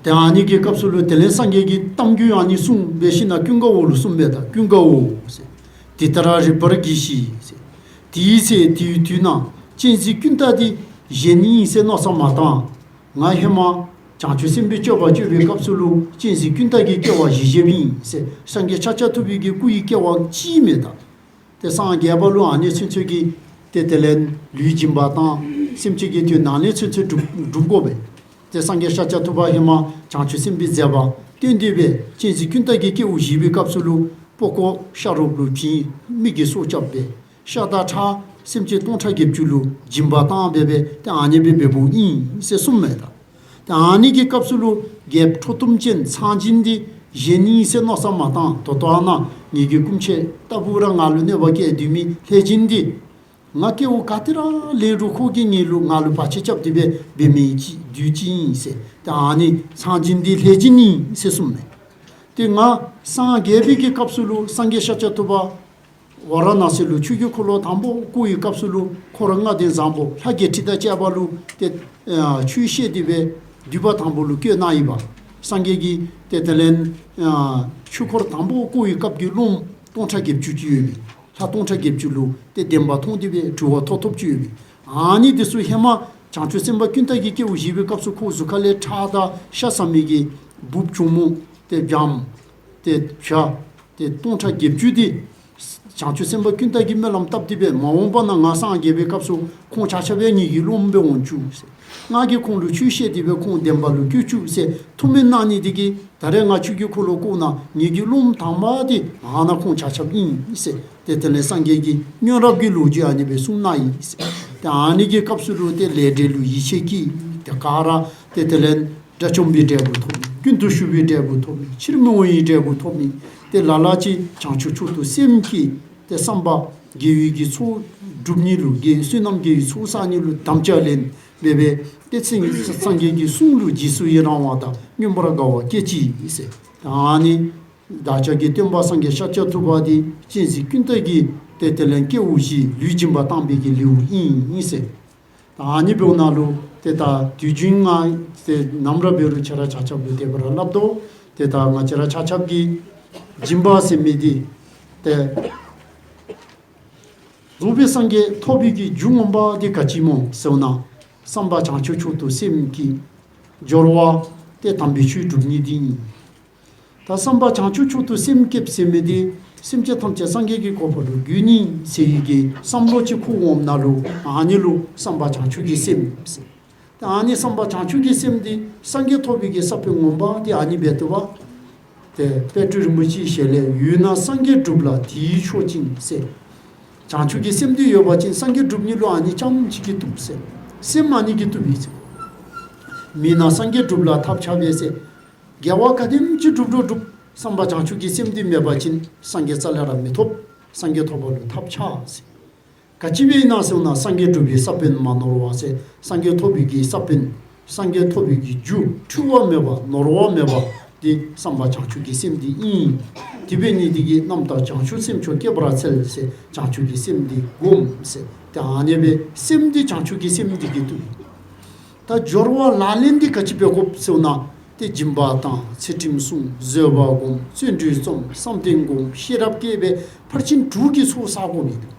ཏེ་ཨ་ནི་གི་སྐབས་སུ་ལུ་དེ་ལས་སངས་རྒྱས་ཀྱིས་གཏམ་རྒྱུད་ཨ་ནི་གསུངས་སྦེ་ཞིནམ་ལས་ཀུན་དགའ་བོ་ལུ་གསུངས་པས། ད་ཀུན་དགའ་བོ་ཟེར། འདི་ལྟར་རིག་པར་གྱིས་ཤིག་ཟེར། དེའི་ཚེ་དེའི་དུས་ན་གཅན་གཟན་ཀུན་ཏ་འདི་གཞན་ཨིན་ཟེར་མནོ་བསམ་མ་བཏང་། ང་ཧེ་མ་བྱང་ཆུབ་སེམས་དཔའི་སྤྱོད་པ་སྤྱོད་པའི་སྐབས་སུ་ལུ་གཅན་གཟན་ཀུན་ཏ་གི་སྐྱེ་བ་བཞེས་བཞེསཔ་ཨིན་ཟེར། སངས་རྒྱས་ཤཱཀྱ་ཐུབ་པའི་གི་སྐུ་ཡི་སྐྱེ་བ་ཅིག་མས་ད། ཏེ་སངས་རྒྱས་པ་ལུ་ཨ་ནི་ཚུན་ཚོད་ཀྱི་ཏེ་དེ་ལས་ལུས་འཇིམ་པ་བཏང་སེམས་ཅན་གྱི་དོན་ཨ་ནི་ཚུན་ཚོད་སྒྲུབ་སྒྲུབ་དགོ་པས། ཏེ་སངས་རྒྱས་ཤཱཀྱ་ཐུབ་པ་ཧེ་མ་བྱང་ཆུབ་སེམས་དཔའི་མཛད་པ་སྟོན་ཏེ་སྦེ་གཅན་གཟན་ཀུན་ཏ་གི་སྐྱེ་བ་བཞེས་པའི་སྐབས་སུ་ལུ་པགས་ཀོ་ཤ་རོགསཔ་ལུ་བྱིན། མི་གི་སྲོག་བསྐྱབས་སྦེ་ཤ་དང་ཁྲག་སེམས་ཅན་སྟོང་ཕྲག་བརྒྱད་ཅུ་ལུ་འཇིམ་པ་བཏང་སྦེ་སྦེ་ཏེ་ཨ་ནི་སྦེ་འབདཝ་ཨིན་ཟེར་གསུངམ་མས་ད། ཏེ་ཨ་ནི་གི་སྐབས་སུ་ལུ་རྒྱལཔོ་ཁྲོ་གཏུམ་ཅན་ཚངས་སྦྱིན་འདི་གཞན་ཨིན་ཟེར་མནོ་བསམ་མ་བཏང་། ད་ལྟོ་ཨ་ནཱ་ངེ་གི་སྐུ་མཆེད་ལྟ་བུ་ར་ང་ལུ་གནོད་པ་བཀལ་སྡོད་མི་ལྷས་སྦྱིན་འདི་ང་སྐྱེ་བ་ག་ཏེ་ར་ལེན་རུང་ཁོ་གིས་ངེ་ལུ་ང་ལུ་བར་ཆད་རྐྱབ་སྟེ་སྦེ་འབད་མི་ཅིག་བདུད་ཅིག་ཨིན་ཟེར། ཏེ་ཨ་ནི་ཚངས་སྦྱིན་འདི་ལྷས་སྦྱིན་ཨིན་ཟེར་གསུངམ་མས། ཏེ་ང་སངས་རྒྱས་པའི་གི་སྐབས་སུ་ལུ་སངས་རྒྱས་ཤཱཀྱ་ཐུབ་པ་ཝཱ་ར་ཎཱ་སི་ལུ་ཆོས་ཀྱི་འཁོར་ལོ་དང་པོ་བསྐོར་བའི་སྐབས་སུ་ལུ་འཁོར་ལྔ་སྡེ་བཟང་པོ་ལྷ་བརྒྱད་ཁྲི་དང་བཅས་པ་ལུ་ཏེ་ཨ་ཆོས་བཤད་དེ་སྦེ་འདུས་པ་དང་པོ་ལུ་བསྐོས་གནང་ཡི་པ། སངས་རྒྱས་ཀྱིས་ཏེ་དེ་ལས་ཨ་ཆོས་འཁོར་དང་པོ་བསྐོར་བའི་སྐབས་ཀྱི་སློབམ་སྟོང་ཕྲག་བརྒྱད་ཅུ་ཅིག་ཡོད་པས། ལྷ་སྟོང་ཕྲག་བརྒྱད་ཅུ་ལུ་ཏེ་བདེན་པ་མཐོང་སྟེ་སྦེ་གྲོལ་བ་ཐོབ་ཐོབ་ཅིག་ཡོད་པས། ཨ་ནི་འདི་ཚུ་ཧེ་མ་བྱང་ཆུབ་སེམས་དཔའ་ཀུན་ཏ་གི་སྐྱེ་བ་བཞེས་པའི་སྐབས་སུ་ཁོ་གཟུགས་ཁ་ལས་ཁྲག་དང་ཤ་ཟ་མི་གི་འབུཔ་གྱོག་མོ་ཏེ་བྱམོ་ཏེ་བྱ་ཏེ་སྟོང་ཕྲག་བརྒྱད་ཅུ་འདི་བྱང་ཆུབ་སེམས་དཔའ་ཀུན་ཏ་གིས་སྨོན་ལམ་བཏབ་སྟེ་སྦེ་མ་འོངས་པ་ན་ང་སངས་རྒྱས་པའི་སྐབས་སུ་ཁོང་ཆ་ཁྱབ་སྦེ་ངེ་གི་སློབམ་སྦེ་འོང་བཅུག་ཟེར། ང་གིས་ཁོང་ལུ་ཆོས་བཤད་དེ་སྦེ་ཁོང་བདེན་པ་ལུ་བཀོད་བཅུག་ཟེར་ཐུགས་སྨོན་གནང་ནི་འདི་གིས་ད་རེས་ང་ཆོས་ཀྱི་འཁོར་ལོ་བསྐོར་ན་ངེ་གི་སློབམ་དང་པ་འདི་ཨ་ནཱ་ཁོང་ཆ་ཁྱབ་ཨིན་ཟེར། ཏེ་དེ་ལས་སངས་རྒྱས་ཀྱིས་སྔོན་རབས་ཀྱི་ལོ་རྒྱུས་ཨ་ནི་སྦེ་གསུངས་གནང་ཡི་ཟེར། ཏེ་ཨ་ནི་གི་སྐབས་སུ་ལུ་ཏེ་ལས་འབྲས་ལུ་ཡིད་ཆེས་ཀྱིས་ཏེ་ག་ར་ཏེ་དེ་ལས་དགྲ་བཅོམ་པའི་འབྲས་བུ་ཐོབ་མི་རྒྱུན་དུ་ཞུགས་པའི་འབྲས་བུ་ཐོབ་མི་ཕྱིར་མི་འོང་བའི་འབྲས་བུ་ཐོབ་མི་ཏེ་ལ་ལ་ཅིག་བྱང་ཆུབ་མཆོག་ཏུ་སེམས་བསྐྱེད་ཏེ་བསམ་པ་དགེ་བའི་གི་ཚོགས་སྒྲུབ་ནི་ལུ་དགེ་བསོད་ནམས་དགེ་བའི་ཚོགས་བསགས་ནི་ལུ་དམ་བཅའ་ལེན་སྦེ་སྦེ་ཏེ་སངས་སངས་རྒྱས་ཀྱི་གསུང་ལུ་རྗེས་སུ་ཡི་རང་བ་དང་མངོན་པར་དགའ་བ་སྐྱེས་ཅི་ཟེར། ད་ཨ་ནི་བདག་ཅག་གི་སྟོན་པ་སངས་རྒྱས་ཤཱཀྱ་ཐུབ་པ་འདི་གཅན་གཟན་ཀུན་ཏ་གི་ཏེ་དེ་ལས་སྐྱེ་བ་བཞེས་ལུས་འཇིམ་པ་བཏང་བའི་གི་ལེའུ་ཨིན་ཟེར། ད་ཨ་ནི་འབདཝ་ད་ལུ་ཏེ་ད་དུས་རྒྱུན་ང་ཏེ་ནམ་ར་འབད་རུང་ཁྱེད་ར་ཆ་ཁྱབ་ལུ་དེ་སྦེ་ར་སླབ་དོ། ཏེ་ད་ང་བཅས་ར་ཆ་ཁྱབ་ཀྱིས་སྦྱིན་པ་ཟེར་མི་འདི་ཏེ་རྫོགས་པའི་སངས་རྒྱས་ཐོབ་པའི་གི་རྒྱུ་ངོ་མ་འདི་ག་ཅི་སྨོ་ཟེར་བ་ན་བསམ་པ་བྱང་ཆུབ་མཆོག་ཏུ་སེམས་བསྐྱེད། སྦྱོར་བ་ཏེ་དམ་པའི་ཆོས་སྒྲུབ་ནི་འདི་ཨིན། ད་བསམ་པ་བྱང་ཆུབ་མཆོག་ཏུ་སེམས་བསྐྱེད་ཟེར་མི་འདི་སེམས་ཅན་ཐམས་ཅད་སངས་རྒྱས་ཀྱི་གོ་འཕང་ལུ་འགོད་ནི་ཟེར་བའི་གི་བསམ་བློ་ཅིག་འཁོར་འོངམ་ད་ལུ་ཨ་ནི་ལུ་བསམ་པ་བྱང་ཆུབ་ཀྱི་སེམས་ཟེར། ད་ཨ་ནི་བསམ་པ་བྱང་ཆུབ་ཀྱི་སེམས་འདི་སངས་རྒྱས་ཐོབ་པའི་གི་ས་བོན་ངོ་མ་འདི་ཨ་ནི་འབད་དོ་བ། ཏེ་དཔལ་སྤྲུལ་རིན་པོ་ཆེའི་ཞལ་ལས་ཡོད་ན་སངས་རྒྱས་འགྲུབ་ལ་དེས་ཆོག་ཅིང་ཟེར། བྱང་ཆུབ་ཀྱི་སེམས་འདི་ཡོད་པ་ཅིན་སངས་རྒྱས་འགྲུབ་ནི་ལུ་ཨ་ནི་རྐྱངམ་ཅིག་གིས་བཏུབ་ཟེར། སེམས་ཨ་ནི་གིས་བཏུབ་ཨིན་ཟེར། མེད་ན་སངས་རྒྱས་འགྲུབ་ལ་ཐབས་ཆག་པས་ཟེར། དགེ་བ་ག་དེམ་ཅིག་སྒྲུབ་རུང་སྒྲུབ་བསམ་པ་བྱང་ཆུབ་ཀྱི་སེམས་འདི་མེད་པ་ཅིན་སངས་རྒྱས་རྩ་ལས་ར་མི་ཐོབ། སངས་རྒྱས་ཐོབ་པ་ལུ་ཐབས་ཆག་ཟེར། ག་ཅི་སྦེ་ཨིན་ན་ཟེར་བ་ན་སངས་རྒྱས་འགྲུབ་པའི་ས་བོན་མ་ནོར་བ་ཟེར། སངས་རྒྱས་ཐོབ་པའི་གི་ས་བོན་སངས་རྒྱས་ཐོབ་པའི་གི་རྒྱུ་འཁྲུལ་བ་མེད་པ་ནོར་བ་མེད་པ་འདི་བསམ་པ་བྱང་ཆུབ་ཀྱི་སེམས་འདི་ཨིན། དེ་འབད་ནི་འདི་གིས་རྣམ་དག་བྱང་ཆུབ་སེམས་མཆོག་བསྐྱེད་པར་འཚལ་ཟེར། བྱང་ཆུབ་ཀྱི་སེམས་འདི་སྒོམ་ཟེར། ཏེ་ཨ་ནི་སྦེ་སེམས་འདི་བྱང་ཆུབ་ཀྱི་སེམས་འདི་གིས་བཏུལ། ད་སྦྱོར་བ་ལག་ལེན་འདི་ག་ཅི་འབད་དགོཔ་ཟེར་ན། ཏེ་སྦྱིན་པ་བཏང་། ཚུལ་ཁྲིམས་བསྲུང་། བཟོད་པ་སྒོམ། བརྩོན་འགྲུས་རྩོམ། བསམ་གཏན་སྒོམ། ཤེས་རབ་བསྐྱེད་སྦེ་ཕར་ཕྱིན་དྲུག་གི་ཚོགས་བསག་དགོ་མི་འདུག།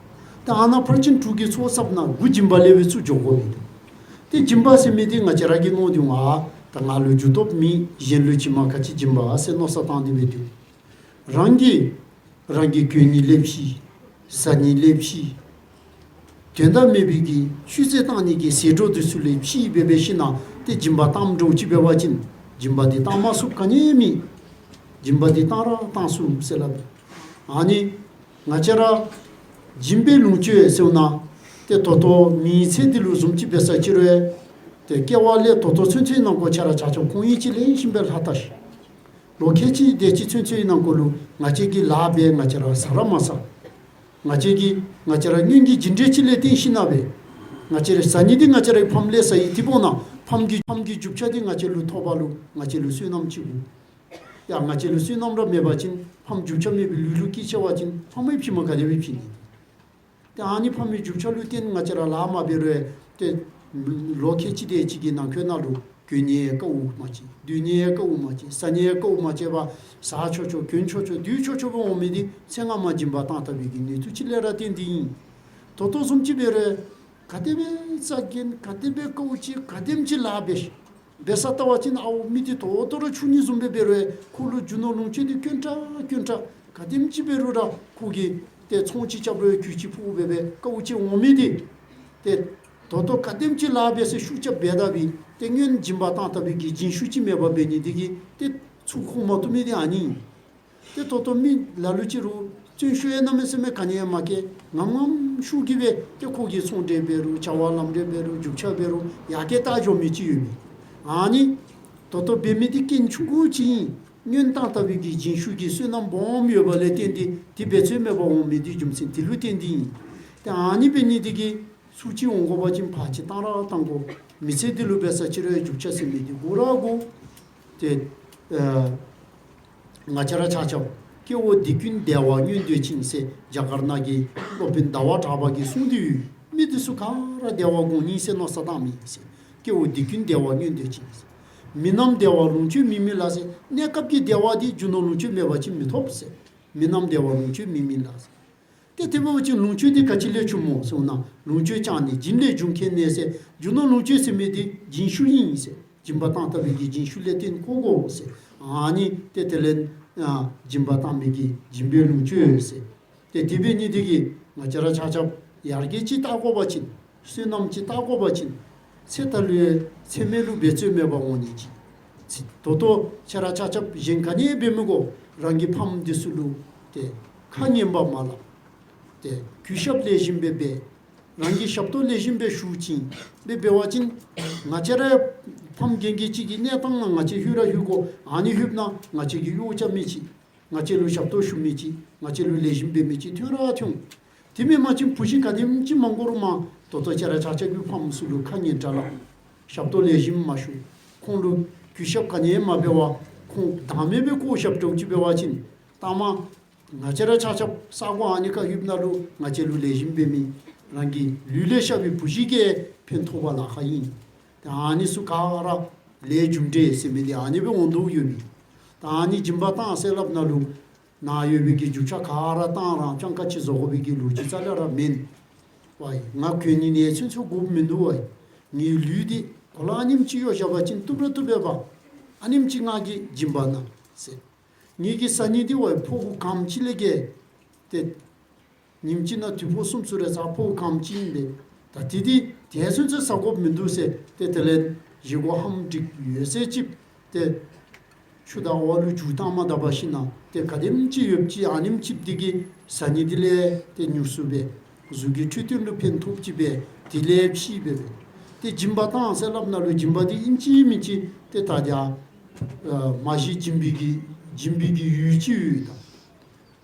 ཏེ་ཨ་ནཱ་ཕར་ཕྱིན་དྲུག་གི་ཚོགས་བསགཔ་ནང་དགུ་སྦྱིན་པ་ལས་སྦེ་ཚུར་འགྱོ་དགོ་མི་འདུག། ཏེ་སྦྱིན་པ་ཟེར་མི་འདི་ང་བཅས་ར་གིས་མནོ་སྟེ་འོང་། ཨ་ད་ང་ལུ་རྒྱུ་སྟོབས་མེད། གཞན་ལུ་བྱིན་མ་ག་ཅི་སྦྱིན་པ་ཟེར་མནོ་བསམ་བཏང་སྟེ་སྦེ་འདུག། རང་གིས་རང་གི་གྱོན་ནི་ལས་ཕྱི། བཟའ་ནི་ལས་ཕྱི། དོན་དག་མེད་པའི་གི་ཆུད་ཟོས་བཏང་ནི་གི་ཟད་འགྲོ་འདི་ཚུ་ལས་ཕྱི་འབད་འབད་ཞིནམ་ལས་ཏེ་སྦྱིན་པ་བཏངམ་འདྲཝ་ཅིག་འབད་བ་ཅིན་སྦྱིན་པ་འདི་བཏང་མ་ཚུགསཔ་ག་ནི་ཡང་མེད། སྦྱིན་པ་འདི་བཏང་ར་བཏང་ཚུགས་ཟེར་སླབ། ཨ་ནི་ང་བཅས་ར་སྦྱིན་པའི་ལོངས་སྤྱོད་ཟེར་ན་ཏེ་ད་ལྟོ་མི་ཚེ་འདི་ལུ་བཟུམ་ཅིག་འབད་ས་ཅིག་རུང་ཏེ་སྐྱེ་བ་ལས་ད་ལྟོ་ཚུན་ཚོད་ནང་འཁོད་ཆ་ར་ཆ་ཁྱབ་ཁོང་ཡིད་ཀྱིས་ལེན་བཞིན་པའི་ལྷ་ལྟ་ཞིང་། ལོ་ཁལ་གཅིག་དེ་ཅིག་ཚུན་ཚོད་ནང་འཁོད་ལུ་ང་བཅས་ཀྱིས་ལཱ་འབད་ང་བཅས་ར་ཟ་ར་མ་ཟ། ང་བཅས་ཀྱིས་ང་བཅས་ར་སྔོན་གྱི་སྦྱིན་འབྲས་ཅིག་ལས་བརྟེན་ཞིནམ་ལས་ང་བཅས་ར་ཟ་ནི་འདི་ང་བཅས་རའི་ཕམ་ལས་ཟ་ཡི། དེ་འབདཝ་ད་ཕམ་གྱི་ཕམ་གྱི་རྒྱུ་ཆ་འདི་ང་བཅས་ལུ་ཐོབ་པ་ལུ་ང་བཅས་ལུ་བསོད་ནམས་ཅིག་དགོ། ཡ་ང་བཅས་ལུ་བསོད་ནམས་ར་མེད་པ་ཅིན་ཕམ་རྒྱུ་ཆ་མེད་པའི་ལུས་ལུ་སྐྱེས་ཆེ་བ་ཅིན་ཕམ་ཡང་བྱིནམ་ག་དེ་སྦེ་བྱིན་ནི། ཏེ་ཨ་ནི་ཕམ་གྱི་རྒྱུ་ཆ་ལུ་བརྟེན་ང་བཅས་ར་ལཱ་མ་འབད་རུང་ཏེ་ལོ་ཁལ་གཅིག་དེ་ཅིག་གི་ནང་འཁོད་ནང་ལུ་གྱོན་ནི་ཡང་དཀའཝ་མ་སྤྱད། སྡོད་ནི་ཡང་དཀའཝ་མ་སྤྱད། ཟ་ནི་ཡང་དཀའཝ་མ་སྤྱད་པར་ཟ་ཆོག་ཆོག་གྱོན་ཆོག་ཆོག་སྡོད་ཆོག་ཆོག་སྦེ་འོང་མི་འདི་ཚེ་སྔ་མ་སྦྱིན་པ་བཏང་བཏང་བའི་གི་ནུས་མཐུ་ཅིག་ལས་ར་བརྟེན་ཏེ་ཨིན། ད་ལྟོ་བཟུམ་ཅིག་འབད་རུང་ག་དེ་སྦེ་རྩ་འགེངས་ག་དེ་སྦེ་དཀའཝ་སྤྱད་ག་དེམ་ཅིག་ལཱ་འབད་འབད་ས་བལྟ་བ་ཅིན་ཨའུ་མི་འདི་ད་ལྟོ་ར་ཆུང་ནི་བཟུམ་སྦེ་འབད་རུང་ཁོ་ལུ་རྒྱུ་ནོར་ལོངས་སྤྱོད་འདི་དཀོན་དྲགས་དཀོན་དྲགས། ག་དེམ་ཅིག་འབད་རུང་ར་ཁོ་གིས་ཏེ་ཚོང་ཅིག་རྐྱབ་རུང་གྱོང་ཅིག་ཕོག་འབད་འབད་དཀའཝ་སྤྱད་འོང་མི་འདི་ཏེ་ད་ལྟོ་ག་དེམ་ཅིག་ལཱ་འབད་ཟེར་ཤུགས་རྐྱབ་འབད་ད་འབད་ཏེ་སྔོན་སྦྱིན་པ་བཏང་བཏང་བའི་གི་སྦྱིན་ཤུགས་ཅིག་མེད་པར་འབད་ནི་འདི་གིས་ཏེ་ཚུར་འཁོར་མ་བཏུབ་མི་འདི་ཨ་ནི་ཨིན། ཏེ་ད་ལྟོ་མི་ལ་ལུ་ཅིག་རུང་བརྩོན་ཤུགས་ཡང་གནམ་མེད་ས་མེད་ག་ནི་ཡང་མ་བསྐྱེད། ངམ་ངམ་ཤུགས་ཀྱིས་སྦེ་ཏེ་ཁོ་གིས་ཚོང་འབྲེལ་འབད་རུང་བྱ་བ་ལམ་འབྲེལ་འབད་རུང་རྒྱུ་ཆ་འབད་རུང་ཡར་རྒྱས་བཏང་འགྱོ་མི་ཅིག་ཡོད་མི། ཨ་ནི་ད་ལྟོ་འབད་མི་འདི་རྐྱེན་ཆུང་ཀུ་ཅིག་ཨིན། སྔོན་བཏང་བཏང་བའི་གི་སྦྱིན་ཤུགས་ཀྱིས་བསོད་ནམས་སྦོམ་ཡོད་པ་ལས་བརྟེན་ཏེ་དེ་འབད་རྩོལ་མེད་པར་འོང་མི་འདི་རྒྱུ་མཚན་དེ་ལུ་བརྟེན་ཏེ་ཨིན། ཏེ་ཨ་ནི་འབད་ནི་འདི་གིས་ཚུར་ཅིག་འོང་དགོ་པ་ཅིན་ཕར་ཅིག་བཏང་ར་བཏང་དགོ། མི་ཚེ་འདི་ལུ་འབད་ས་ཅིག་རུང་རྒྱུ་ཆ་ཟེར་མི་འདི་དགོ་ར་དགོ། ཏེ་ཨ་ང་བཅས་ར་ཆ་ཁྱབ་སྐྱེ་བོ་འདི་ཀུན་བདེ་བ་མངོན་འདོད་ཅིང་ཟེར་རྒྱ་གར་ནང་གི་སློབ་དཔོན་ཟླ་བ་གྲགས་པ་གིས་གསུངས་ཏེ་ཡོད། མི་འདི་ཚུ་ག་ར་བདེ་བ་དགོ་ནི་ཟེར་མནོ་བསམ་བཏང་མི་ཟེར། སྐྱེ་བོ་འདི་ཀུན་བདེ་བ་མངོན་འདོད་ཅིང་ཟེར། མི་རྣམས་བདེ་བ་ལོངས་སྤྱོད་མེད་མིན་ལ་ཟེར། གནས་སྐབས་ཀྱི་བདེ་བ་འདི་རྒྱུ་ནོར་ལོངས་སྤྱོད་མེད་པ་ཅིན་མི་ཐོབ་ཟེར། མི་རྣམས་བདེ་བ་ལོངས་སྤྱོད་མེད་མིན་ལ་ཟེར། ཏེ་དེ་འབད་བ་ཅིན་ལོངས་སྤྱོད་འདི་ག་ཅི་ལས་བྱུངམ་སྨོ་ཟེར་བ་ཅིན་ལོངས་སྤྱོད་ཀྱང་ནི་སྦྱིན་ལས་འབྱུང་མཁྱེན་ནས་ཟེར། རྒྱུ་ནོར་ལོངས་སྤྱོད་ཟེར་མི་འདི་སྦྱིན་ཤུགས་ཨིན་ཟེར། སྦྱིན་པ་བཏང་བཏང་བའི་གི་སྦྱིན་ཤུགས་ལས་བརྟེན་བཀོ་དགོ་ཟེར། ཨ་ནི་ཏེ་དེ་ལས་ཨ་སྦྱིན་པ་བཏང་མི་གི་སྦྱིན་པའི་ལོངས་སྤྱོད་ཟེར། ཏེ་དེ་འབད་ནི་འདི་གིས་ང་བཅས་ར་ཆ་ཁྱབ་ཡར་རྒྱས་ཅིག་བལྟ་དགོ་པ་ཅིན་བསོད་ནམས་ཅིག་བལྟ་དགོ་པ་ཅིན་ཚེ་ད་ལུ་ཡང་ཚེ་སྨད་ལུ་འབད་རྩོལ་མེད་པར་འོང་ནི་ཅིག། ད་ལྟོ་ཆ་ར་ཆ་ཁྱབ་གཞན་ག་ནི་འབད་མི་དགོ། རང་གི་ཕམ་འདི་ཚུ་ལུ་ཏེ་ཁ་ངན་པ་མ་སླབ། ཏེ་གུས་ཞབས་ལེགས་ཤོམ་སྦེ་འབད། རང་གི་ཞབས་ཏོག་ལེགས་ཤོམ་སྦེ་ཞུ་ཅིག་སྦེ་འབད་བ་ཅིན་ང་བཅས་ར་ཕམ་རྒན་རྒས་ཅིག་གི་གནས་སྟངས་ནང་ང་བཅས་ལྷོད་ར་ལྷོད་དགོ། ཨ་ནི་ལྷོདཔ་ད་ང་བཅས་ཀྱི་གཡོག་རྐྱབ་མི་ཅིག་ང་བཅས་ལུ་ཞབས་ཏོག་ཞུ་མི་ཅིག་ང་བཅས་ལུ་ལེགས་ཤོམ་འབད་མི་ཅིག་ཐོན་ར་ཐོན། དེ་མེན་པ་ཅིན་བུ་གཞི་ག་དེམ་ཅིག་མང་དགོ་རུང་མ་ད་ལྟོ་ཆ་ར་ཆ་ཁྱབ་ཀྱིས་ཕམ་ཚུ་ལུ་ཁ་ངན་ཏ་ལ་ཞབས་ཏོག་ལེགས་ཤོམ་མ་ཞུ། ཁོང་ལུ་གུས་ཞབས་ག་ནི་ཡང་མ་འབད་བར་ཁོང་བདག་མེད་སྦེ་བཀོ་བཞགཔ་འདྲཝ་ཅིག་འབད་བ་ཅིན་ལྟ་མ་ང་བཅས་ར་ཆ་ཁྱབ་ས་གོ་ཨ་ནི་ཁར་ལྷོདཔ་ད་ལུ་ང་བཅས་ལུ་ལེགས་ཤོམ་འབད་མི་རང་གི་ལུས་ལས་ཤར་བའི་བུ་གཞི་གིས་ཕན་ཐོགས་པ་ལཱ་ཁག་ཨིན། ཏེ་ཨ་ནི་ཚུ་ག་ར་ལས་རྒྱུ་འབྲས་ཟེར་མི་འདི་ཨ་ནི་སྦེ་འོང་དོ་ཡོད་མི། ཏེ་ཨ་ནི་སྦྱིན་པ་བཏང་ཟེར་སླབ་ད་ལུ་ནཱ་ཡོད་པའི་གི་རྒྱུ་ཆ་ག་ར་བཏང་རང་སྤྱང་ཀ་ཅིག་བཟོ་དགོ་པའི་གི་ལོ་རྒྱུས་རྩ་ལས་ར་མེན། ཝའི་ང་གྱོན་ནི་ནི་ཚུན་ཚོད་དགོཔ་མིན་འདུག་ཝའི། ངེའི་ལུས་འདི་གོ་ལ་ཨ་ནེམ་ཅིག་གཡོག་བཞག་པ་ཅིན་བཏུབ་ར་བཏུབ་པས་པ། ཨ་ནེམ་ཅིག་ང་གིས་སྦྱིན་པ་གནང་ཟེར། ངེ་གི་ཟ་ནི་འདི་ཝའི་ཕོ་གུ་གམ་ཅིག་ལས་བརྒལ་ཏེ་ཉིནམ་གཅིག་ནང་དུས་ཕོ་གསུམ་ཚུ་རེ་ཟ། ཕོ་གམ་ཅིག་ཨིན་པས། ད་དེ་འདི་དེ་ཚུན་ཚོད་ཟ་དགོཔ་མིན་འདུག་ཟེར་ཏེ་དེ་ལས་བཞེས་སྒོ་ཧམ་སྒྲིག་ཡོད་ཚད་ཅིག་ཏེ་ཆུ་དང་འོ་ལུ་རྒྱུ་བཏང་མ་ད་པ་ཞིནམ་ལས་ཏེ་ག་དེམ་ཅིག་ཡོདཔ་ཅིག་ཨ་ནེམ་ཅིག་འདི་གིས་ཟ་ནི་འདི་ལས་ཏེ་ཉུང་སུ་སྦེ་གཟུགས་ཀྱི་འཕྲོད་བསྟེན་ལུ་ཕན་ཐོགསཔ་ཅིག་སྦེ་དེ་ལས་ཕྱིས་སྦེ་སྦེ་ཏེ་སྦྱིན་པ་བཏང་ཟེར་སླབ་ད་ལུ་སྦྱིན་པ་འདི་ཨིན་ཅི་མིན་ཅི་ཏེ་ད་རྒྱ་མ་གཞི་སྦྱིན་པའི་གི་སྦྱིན་པའི་གི་ཡུལ་ཅིག་ཡོད་ད།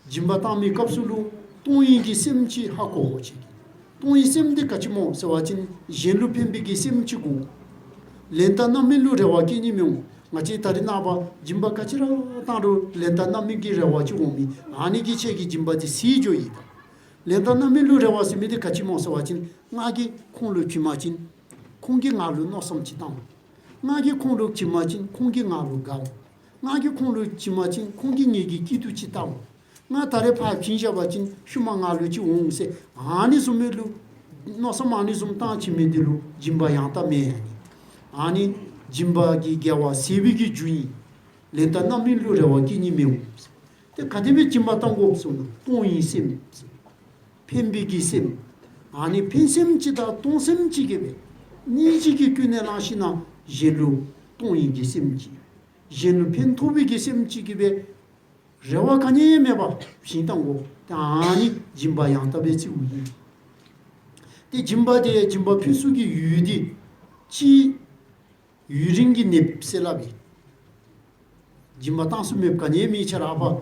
སྦྱིན་པ་བཏང་མི་སྐབས་སུ་ལུ་གཏོང་ཡི་གི་སེམས་ཅིག་ཧ་གོ་དགོ་ཅིག། གཏོང་ཡི་སེམས་འདི་ག་ཅི་སྨོ་ཟེར་བ་ཅིན་གཞན་ལུ་ཕན་པའི་གི་སེམས་ཅིག་དགོ། ལན་དང་རྣམ་སྨིན་ལུ་རེ་བ་བསྐྱེད་ནི་མི་འོང་ ང་བཅས་ད་རེས་ནངས་པ་སྦྱིན་པ་ག་ཅི་ར་བཏང་རུང་ལན་དང་རྣམ་སྨིན་གྱི་རེ་བ་ཅིག་འོང་མི། ཨ་ནི་གིས་ཁྱེད་ཀྱི་སྦྱིན་པ་དེ་ཟད་འགྱོཝ་ཨིན། ད་ལན་དང་རྣམ་སྨིན་ལུ་རེ་བ་ཟེར་མི་དེ་ག་ཅི་སྨོ་ཟེར་བ་ཅིན་ང་གིས་ཁོང་ལུ་བྱིན་པ་ཅིན་ཁོང་གིས་ང་ལུ་མནོ་བསམ་ཅིག་བཏང་། ང་གིས་ཁོང་ལུ་བྱིན་པ་ཅིན་ཁོང་གིས་ང་ལུ་དགའ། ང་གིས་ཁོང་ལུ་བྱིན་པ་ཅིན་ཁོང་གིས་ངེ་གི་སྐྱིད་སྡུག་ཅིག་བལྟ་འོང་། ང་ད་རེས་ཕར་བྱིན་བཞག་པ་ཅིན་ཤུལ་མ་ང་ལུ་ཅིག་འོང་ཟེར་ཨ་ནི་བཟུམ་མའི་ལུ་མནོ་བསམ་ཨ་ནི་བཟུམ་བཏང་བྱིན་མི་དེ་ལུ་སྦྱིན་པ་ཡང་དག་མེན་ཨ་ནི། ཨ་ནི་སྦྱིན་པ་གི་དགེ་བ་ཟད་པའི་གི་རྒྱུ་ཨིན། ལན་དང་རྣམ་སྨིན་ལུ་རེ་བ་བསྐྱེད་ནི་མི་འོང་། ཏེ་ག་དེ་སྦེ་སྦྱིན་པ་བཏང་དགོཔ་ཟེར་ན་གཏོང་བའི་སེམས། ཕན་པའི་གི་སེམས། ཨ་ནི་ཕན་སེམས་ཅིག་དང་གཏོང་སེམས་ཅིག་གིས་སྦེ་གཉིས་ཅིག་གིས་ཀུན་ནས་བསླངས་ཞིནམ་ལས་གཞན་ལུ་གཏོང་བའི་གི་སེམས་ཅིག། གཞན་ལུ་ཕན་ཐོགས་པའི་གི་སེམས་ཅིག་གིས་སྦེ་རེ་བ་ག་ནི་མེད་པར་བྱིན་བཏང་དགོ། ཏེ་ཨ་ནི་སྦྱིན་པ་ཡང་དག་པའི་ཚིག་ཨིན། ཏེ་སྦྱིན་པ་དེ་སྦྱིན་པ་ཕུལ་ས་གི་ཡུལ་དེ་ཅིག་ཡུན་རིང་གི་གནསཔོ་ཟེར་སླབ་ཨིན། སྦྱིན་པ་བཏང་ས་མེདཔ་ག་ནི་མེད། ཁྱེད་ར་ཕར་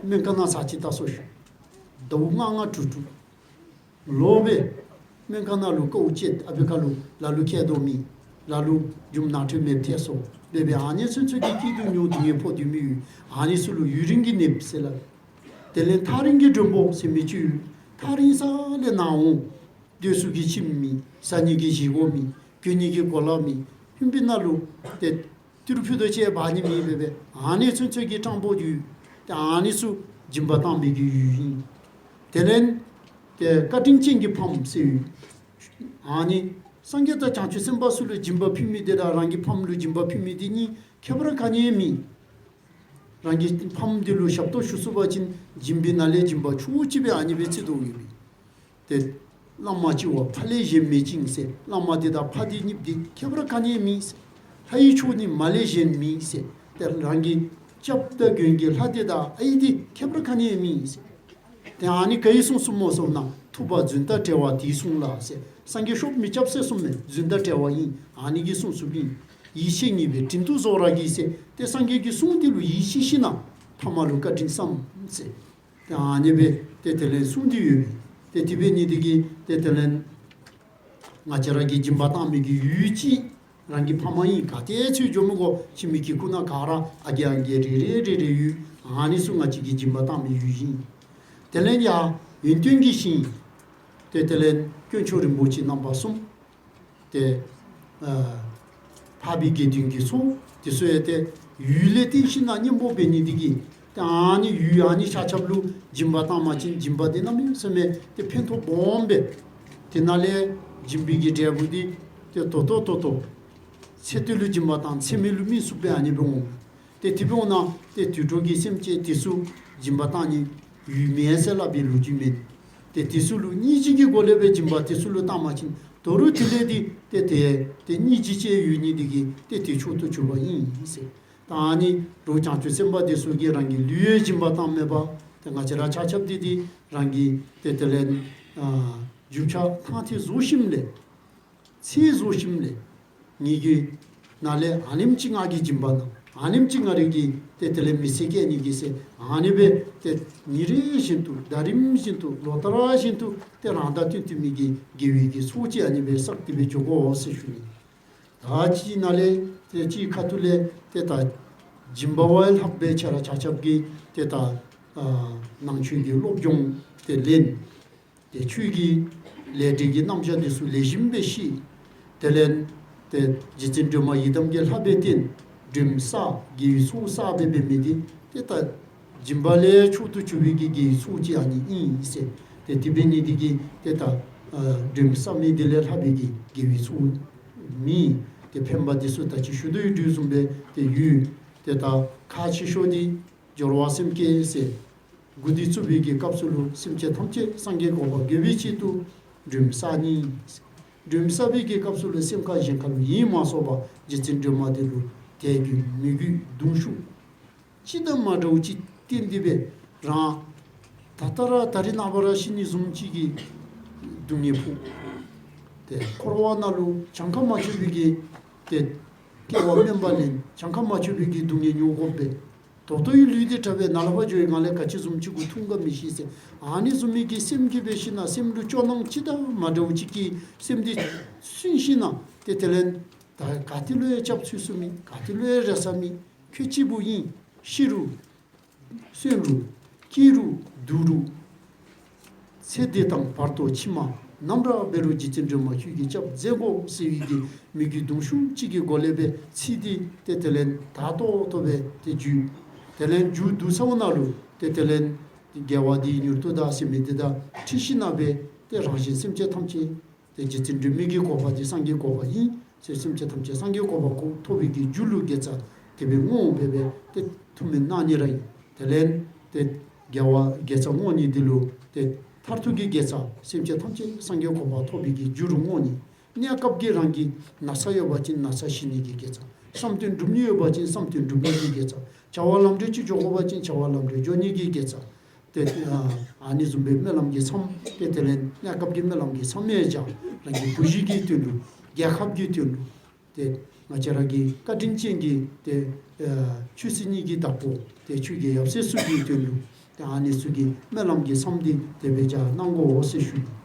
སྨན་ཁང་ནང་ཚར་གཅིག་བལྟ་སོང་ཤོག། ཟླཝ་ལྔ་ལྔ་དྲུག་དྲུག་ལོ་སྦེ་སྨན་ཁང་ནང་ལུ་དཀའཝ་སྤྱད། ཨ་ཕི་ཁ་ལུ་ལ་ལུ་མཁལ་རྡོག་མེད། ལ་ལུ་རྒྱུ་ནང་ཁྲོལ་མེདཔ་ཐལ་སོང་། སྦེ་སྦེ་ཨ་ནི་ཚུན་ཚོད་ཀྱི་སྐྱིད་སྡུག་མྱོང་སྡུག་བསྔལ་ཕོག་སྡོད་མི་ཡོད། ཨ་ནི་ཚུ་ལུ་ཡུན་རིང་གི་གནསཔོ་ཟེར་སླབ་ཨིན། དེ་ལས་ཐག་རིང་གི་མགྲོན་པོ་ཟེར་མི་ཅིག་ཡོད། ཐག་རིང་ས་ལས་ནཱ་འོང་། སྡོད་ས་གི་ཁྱིམ་མེད། བཟའ་ནི་གི་བཞེས་སྒོ་མེད། གྱོན་ནི་གི་གོ་ལ་མེད། ཧིང་པི་ནང་ལུ་ཏེ་ཏི་རུ་ཕུད་རྡོག་ཅིག་འབག་ནི་མེད་པས། ཨ་ནི་ཚུན་ཚོད་ཀྱི་སྤྲང་པོ་ཡོད། ཏེ་ཨ་ནི་ཚུ་སྦྱིན་པ་བཏང་མི་གི་ཡུལ་ཨིན། དེ་ལས་ཏེ་བཀའ་དྲིན་ཅན་གྱི་ཕམ་ཟེར་ཡོད། ཨ་ནི་སངས་རྒྱས་དང་བྱང་ཆུབ་སེམས་དཔའ་ཚུ་ལུ་སྦྱིན་པ་ཕུལ་མི་དེ་དང་རང་གི་ཕམ་ལུ་སྦྱིན་པ་ཕུལ་མི་དེ་གཉིས་ཁྱད་པར་ག་ནི་མེད། རང་གི་ཕམ་དེ་ལུ་ཞབས་ཏོག་ཞུ་ཚུགས་པ་ཅིན་སྦྱིན་པའི་ནང་ལས་སྦྱིན་པ་ཆུང་ཀུ་ཅིག་སྦེ་ཨ་ནི་སྦེ་བརྩི་དོ་ཡོད་པས། ཏེ་བླ་མ་གཅིག་བ་ཕ་ལས་གཞན་མེད་ཅིང་ཟེར། བླ་མ་དེ་དང་ཕ་དེ་གཉིས་དེ་ཁྱད་པར་ག་ནི་མེད་ཟེར། ལྷ་ཡི་མཆོག་ནི་མ་ལས་གཞན་མེད་ཟེར། ཏེ་རང་གི་སྐྱབས་དང་མགོན་གྱི་ལྷ་དེ་དང་ཨའི་དེ་ཁྱད་པར་ག་ནི་མེད་ཟེར། ཏེ་ཨ་ནི་ག་གིས་གསུངས་གསུངསམ་སྨོ་ཟེར་ན་ཐུབ་པ་རྫུན་དང་བྲལ་བ་དེས་གསུངས་ལ་ཟེར། སངས་རྒྱས་ཤོབ་མི་རྐྱབ་ཟེར་གསུངསམ་མས། རྫུན་དང་བྲལ་བ་ཨིན། ཨ་ནི་གིས་གསུངས་གསུངསམ་ཨིན། ཡིད་ཆེས་ཉེས་པའི་དྲིན་དུ་གཟོ་ར་གྱིས་ཟེར། ཏེ་སངས་རྒྱས་ཀྱི་གསུང་དེ་ལུ་ཡིད་ཆེས་ཞིནམ་ལས་ཕ་མ་ལུ་བཀའ་དྲིན་བསམ་ཟེར། ཏེ་ཨ་ནི་སྦེ་ཏེ་དེ་ལས་གསུངས་ཏེ་ཡོད་པས། ཏེ་དེ་འབད་ནི་དེ་གིས་ཏེ་དེ་ལས་ང་བཅས་ར་གིས་སྦྱིན་པ་བཏང་མི་གི་ཡུལ་ཅིག་རང་གི་ཕ་མ་ཨིན། ག་ཏེ་ཚུར་འགྱོ་མི་དགོ། ཁྱིམ་གྱི་ཁུག་ནང་ག་ར་ཨ་རྒས་ཨང་རྒས་རེ་རེ་རེ་རེ་ཡོད། ཨ་ནི་ཚུ་ང་བཅས་ཀྱིས་སྦྱིན་པ་བཏང་མི་ཡུལ་ཨིན། དེ་ལས་ཡར་ཡོན་ཏན་གྱི་ཞིང་། ཏེ་དེ་ལས་དཀོན་མཆོག་རིན་པོ་ཆེ་རྣམ་པ་གསུམ། ཏེ་ཨ་འཕགས་པའི་དགེ་འདུན་གྱི་ཚོགས། དེ་ཚུ་ཡང་ཏེ་ཡུལ་ལས་བརྟེན་ཞིནམ་ལས་གཉེན་པོ་འབད་ནི་དེ་གིས་ཏེ་ཨ་ནི་ཡུལ་ཨ་ནི་ཆ་ཁྱབ་ལུ་སྦྱིན་པ་བཏང་པ་ཅིན་སྦྱིན་པ་དེ་གནམ་མེད་ས་མེད་ཏེ་ཕན་ཐོགས་སྦོམ་སྦེ། དེ་ནང་ལས་སྦྱིན་པའི་གི་འབྲས་བུ་དེ་ཏེ་ད་ལྟོ་ད་ལྟོ་ཚེ་སྟོད་ལུ་སྦྱིན་པ་བཏང་ཚེ་སྨད་ལུ་སྨིན་ཚུགསཔ་སྦེ་ཨ་ནི་སྦེ་འོང་། ཏེ་དེ་སྦེ་འོང་ན་ཏེ་དུད་འགྲོ་གི་སེམས་ཅན་དེ་ཚུ་སྦྱིན་པ་བཏང་ནི་ཡུལ་མེན་ཟེར་སླབ་པའི་ལོ་རྒྱུས་མེད། ཏེ་དེ་ཚུ་ལུ་སྙིང་རྗེ་གི་སྒོ་ལས་སྦེ་སྦྱིན་པ་དེ་ཚུ་ལུ་བཏང་པ་ཅིན་ད་རུང་དེ་ལས་དེ་ཏེ་ཏེ་ཏེ་སྙིང་རྗེ་ཅན་ཡོད་ནི་དེ་གིས་ཏེ་དེ་མཆོག་ཏུ་གྱུར་པ་ཨིན་ཟེར། ད་ཨ་ནི་རོགས་བྱང་ཆུབ་སེམས་དཔའ་དེ་ཚུ་གིས་རང་གི་ལུས་ཡང་སྦྱིན་པ་བཏངམ་མེན་པར་ཏེ་ང་བཅས་ར་ཆ་ཁྱབ་དེ་དེ་རང་གི་ཏེ་དེ་ལས་ཨ་རྒྱུ་ཆ་ཐང་ཐིག་བཟོ་ཞིནམ་ལས་ཚེ་བཟོ་ཞིནམ་ལས་ངེ་གི་ནང་ལས་ཨ་ནེམ་ཅིག་ང་གིས་སྦྱིན་པ་གནང་། ཨ་ནེམ་ཅིག་ང་རའི་གི་ཏེ་དེ་ལས་མི་ཚེ་སྐྱེལ་ནི་གི་ཟེར། ཨ་ནི་སྦེ་ཏེ་ཉིན་རེ་བཞིན་དུ་ཟླ་རིམ་བཞིན་དུ་ལོ་ལྟར་བཞིན་དུ་ཏེ་རང་དང་བསྟུན་བསྟུན་མི་གི་དགེ་བའི་གི་ཚོགས་ཅིག་ཨ་ནི་སྦེ་བསགས་ཏེ་སྦེ་འགྱོ་དགོ་ཟེར་ཞུ་ནི། ད་ཅི་ནཱ་ལས་ཏེ་ཅིག་ཁ་ཐུག་ལས་ཏེ་ད་སྦྱིན་པ་བ་ལྷག་སྦེ་ཆ་ར་ཆ་ཁྱབ་ཀྱིས་ཏེ་ད་ཨ་ནང་ཆོས་ཀྱི་སློབ་སྦྱོང་ཏེ་ལེན། ཏེ་ཆོས་ཀྱི་ལས་འབྲས་ཀྱི་རྣམ་གཞག་འདི་ཚུ་ལེགས་ཤོམ་སྦེ་ཤེས། དེ་ལས་ཏེ་རྗེ་བཙུན་སྒྲོལ་མ་ཡི་དམ་གྱི་ལྷ་སྦེ་བསྟེན། སྒྲོལམ་བསགས་དགེ་བའི་ཚོགས་བསགས་སྦེ་འབད་མི་འདི་ཏེ་ད་སྦྱིན་པ་ལས་མཆོག་ཏུ་གྱུར་པའི་གི་དགེ་བའི་ཚོགས་ཅིག་ཨ་ནི་ཨིན་ཟེར། ཏེ་དེ་འབད་ནི་འདི་གིས་ཏེ་ད་ཨ་སྒྲོལམ་བསགས་མི་འདི་ལས་ལྷག་པའི་གི་དགེ་བའི་ཚོགས་མེད། ཏེ་ཕན་པ་འདི་ཚུ་ད་ཅི་ཞུ་དོ་ཡོད་དོ་བཟུམ་སྦེ་ཏེ་ཡོད། ཏེ་ད་ཁག་ཆེ་ཤོས་འདི་སྦྱོར་བ་སེམས་བསྐྱེད་ཟེར། མགུ་ཏོ་བཙུགས་པའི་གི་སྐབས་སུ་ལུ་སེམས་ཅན་ཐམས་ཅད་སངས་རྒྱས་གོ་འཕང་འགོད་པའི་ཆེད་དུ་སྒྲོལམ་བསགས་ནི། སྒྲོལམ་བསགས་པའི་གི་སྐབས་སུ་ལུ་སེམས་ཁར་གཞན་ཁར་ལུ་ཡིད་མ་སོགས་པར་རྗེ་བཙུན་སྒྲོལ་མ་འདི་ལུ་དད་གུས་མོས་གུས་གདུང་ཤུགས་ཅི་དང་མ་འདྲཝ་ཅིག་བསྟེན་ཏེ་སྦེ་རང་ད་ལྟོ་ར་ད་རེས་ནངས་པ་ར་ཤི་ནི་བཟུམ་ཅིག་གི་སྡུག་བསྔལ་ཕོག། ཏེ་འཁོར་བ་ནང་ལུ་གྱངས་ཁ་མ་ཆོད་པའི་གི་ཏེ་སྐྱེ་བ་དམན་པ་ལེན། གྱངས་ཁ་མ་ཆོད་པའི་གི་སྡུག་བསྔལ་མྱོང་དགོ་པས། ད་ལྟོའི་ལུས་འདི་དྲག་པས་ནཱ་ལས་ཕར་འགྱོ་ཡི་ང་ལས་ག་ཅི་བཟུམ་ཅིག་གུ་ཐུག་ག་མི་ཤེས་ཟེར། ཨ་ནི་བཟུམ་མའི་གི་སེམས་ཀྱིས་འབད་ཞིནམ་ལས་སེམས་ལུ་སྐྱོ་སྣང་ཅི་དང་མ་འདྲཝ་ཅིག་གིས་སེམས་འདི་སུན་ཞིནམ་ལས་ཏེ་དེ་ལས་ད་ ག་ག་ཏེ་ལུ་ཡང་སྐྱབས་འཚོལ་ས་མེད། ག་ཏེ་ལུ་ཡང་རེ་ས་མེད། ཁྱོད་གཅིག་པུ་ཨིན། ཤི་རུང་གསོན་རུང་སྐྱིད་རུང་སྡུག་རུང་ཚེ་འདི་དང་བར་དོ་ཕྱི་མ་ནམ་ར་འབད་རུང་རྗེ་བཙུན་སྒྲོལ་མ་ཁྱོད་ཀྱིས་སྐྱབས་མཛད་དགོ་ཟེར་བའི་གི་མོས་གུས་གདུང་ཤུགས་ཅིག་གི་སྒོ་ལས་སྦེ་ཚིག་འདི་ཏེ་དེ་ལས་དག་ཏོག་ཏོ་སྦེ་ཏེ་བརྗོད། དེ་ལས་མཇུག་བསྡུ་ཚརཝ་ནང་ལུ་ཏེ་དེ་ལས་དགེ་བ་འདི་མྱུར་དུ་བདག་ཟེར་མི་འདི་དང་འཁྲིལ་ཞིནམ་ལས་སྦེ་ཏེ་རང་གཞན་སེམས་ཅན་ཐམས་ཅད་ཏེ་རྗེ་བཙུན་སྒྲོལ་མའི་གི་གོ་འཕང་འདི་སངས་རྒྱས་གོ་འཕང་ཨིན་ཟེར། སེམས་ཅན་ཐམས་ཅད་སངས་རྒྱས་གོ་འཕང་ཐོབ་པའི་གི་རྒྱུ་ལུ་དགེ་རྩ་དེ་སྦེ་བསྔོ་སྦེ་སྦེ་ཏེ་ཐུགས་སྨོན་གནང་ནི་ར་ཨིན། དེ་ལས་ཏེ་དགེ་བ་དགེ་རྩ་བསྔོ་ནི་འདི་ལུ་ཏེ་མཐར་ཐུག་གི་དགེ་རྩ་སེམས་ཅན་ཐམས་ཅད་སངས་རྒྱས་གོ་འཕང་ཐོབ་པའི་གི་རྒྱུ་རུ་བསྔོ་ནི། གནས་སྐབས་ཀྱི་རང་གི་ན་ཚ་ཡོད་པ་ཅིན་ན་ཚ་ཞི་ནི་གི་དགེ་རྩ། བསམ་དོན་འགྲུབ་ནི་ཡོད་པ་ཅིན་བསམ་དོན་འགྲུབ་ནི་གི་དགེ་རྩ། བྱ་བ་ལམ་འགྲོ་ཅིག་འགྱོ་དགོ་པ་ཅིན་བྱ་བ་ལམ་འགྲོ་འགྱོ་ནི་གི་དགེ་རྩ། ཏེ་ཨ་ཨ་ནི་བཟུམ་སྦེ་སྨོན་ལམ་གྱི་མཚམས་ཏེ་དེ་ལས་གནས་སྐབས་ཀྱི་སྨོན་ལམ་གྱི་མཚམས་ཡང་བཅད། རང་གི་བུ་གཞི་གི་དོན་ལུ་རྒྱལ་ཁབ་ཀྱི་དོན་ལུ་ཏེ་ང་བཅས་ར་གི་བཀའ་དྲིན་ཅན་གྱི་ཏེ་ཨ་ཆོས་སྲིད་གཉིས་ཀྱི་བདག་པོ་ཏེ་ཆོས་རྒྱལ་ཡབ་སྲས་ཚུ་གི་དོན་ལུ་ཏེ་ཨ་ནི་ཚུ་གི་སྨོན་ལམ་གྱི་མཚམས་འདི་དེ་སྦེ་བཅད་གནང་དགོ་ཟེར་ཞུ་ནི།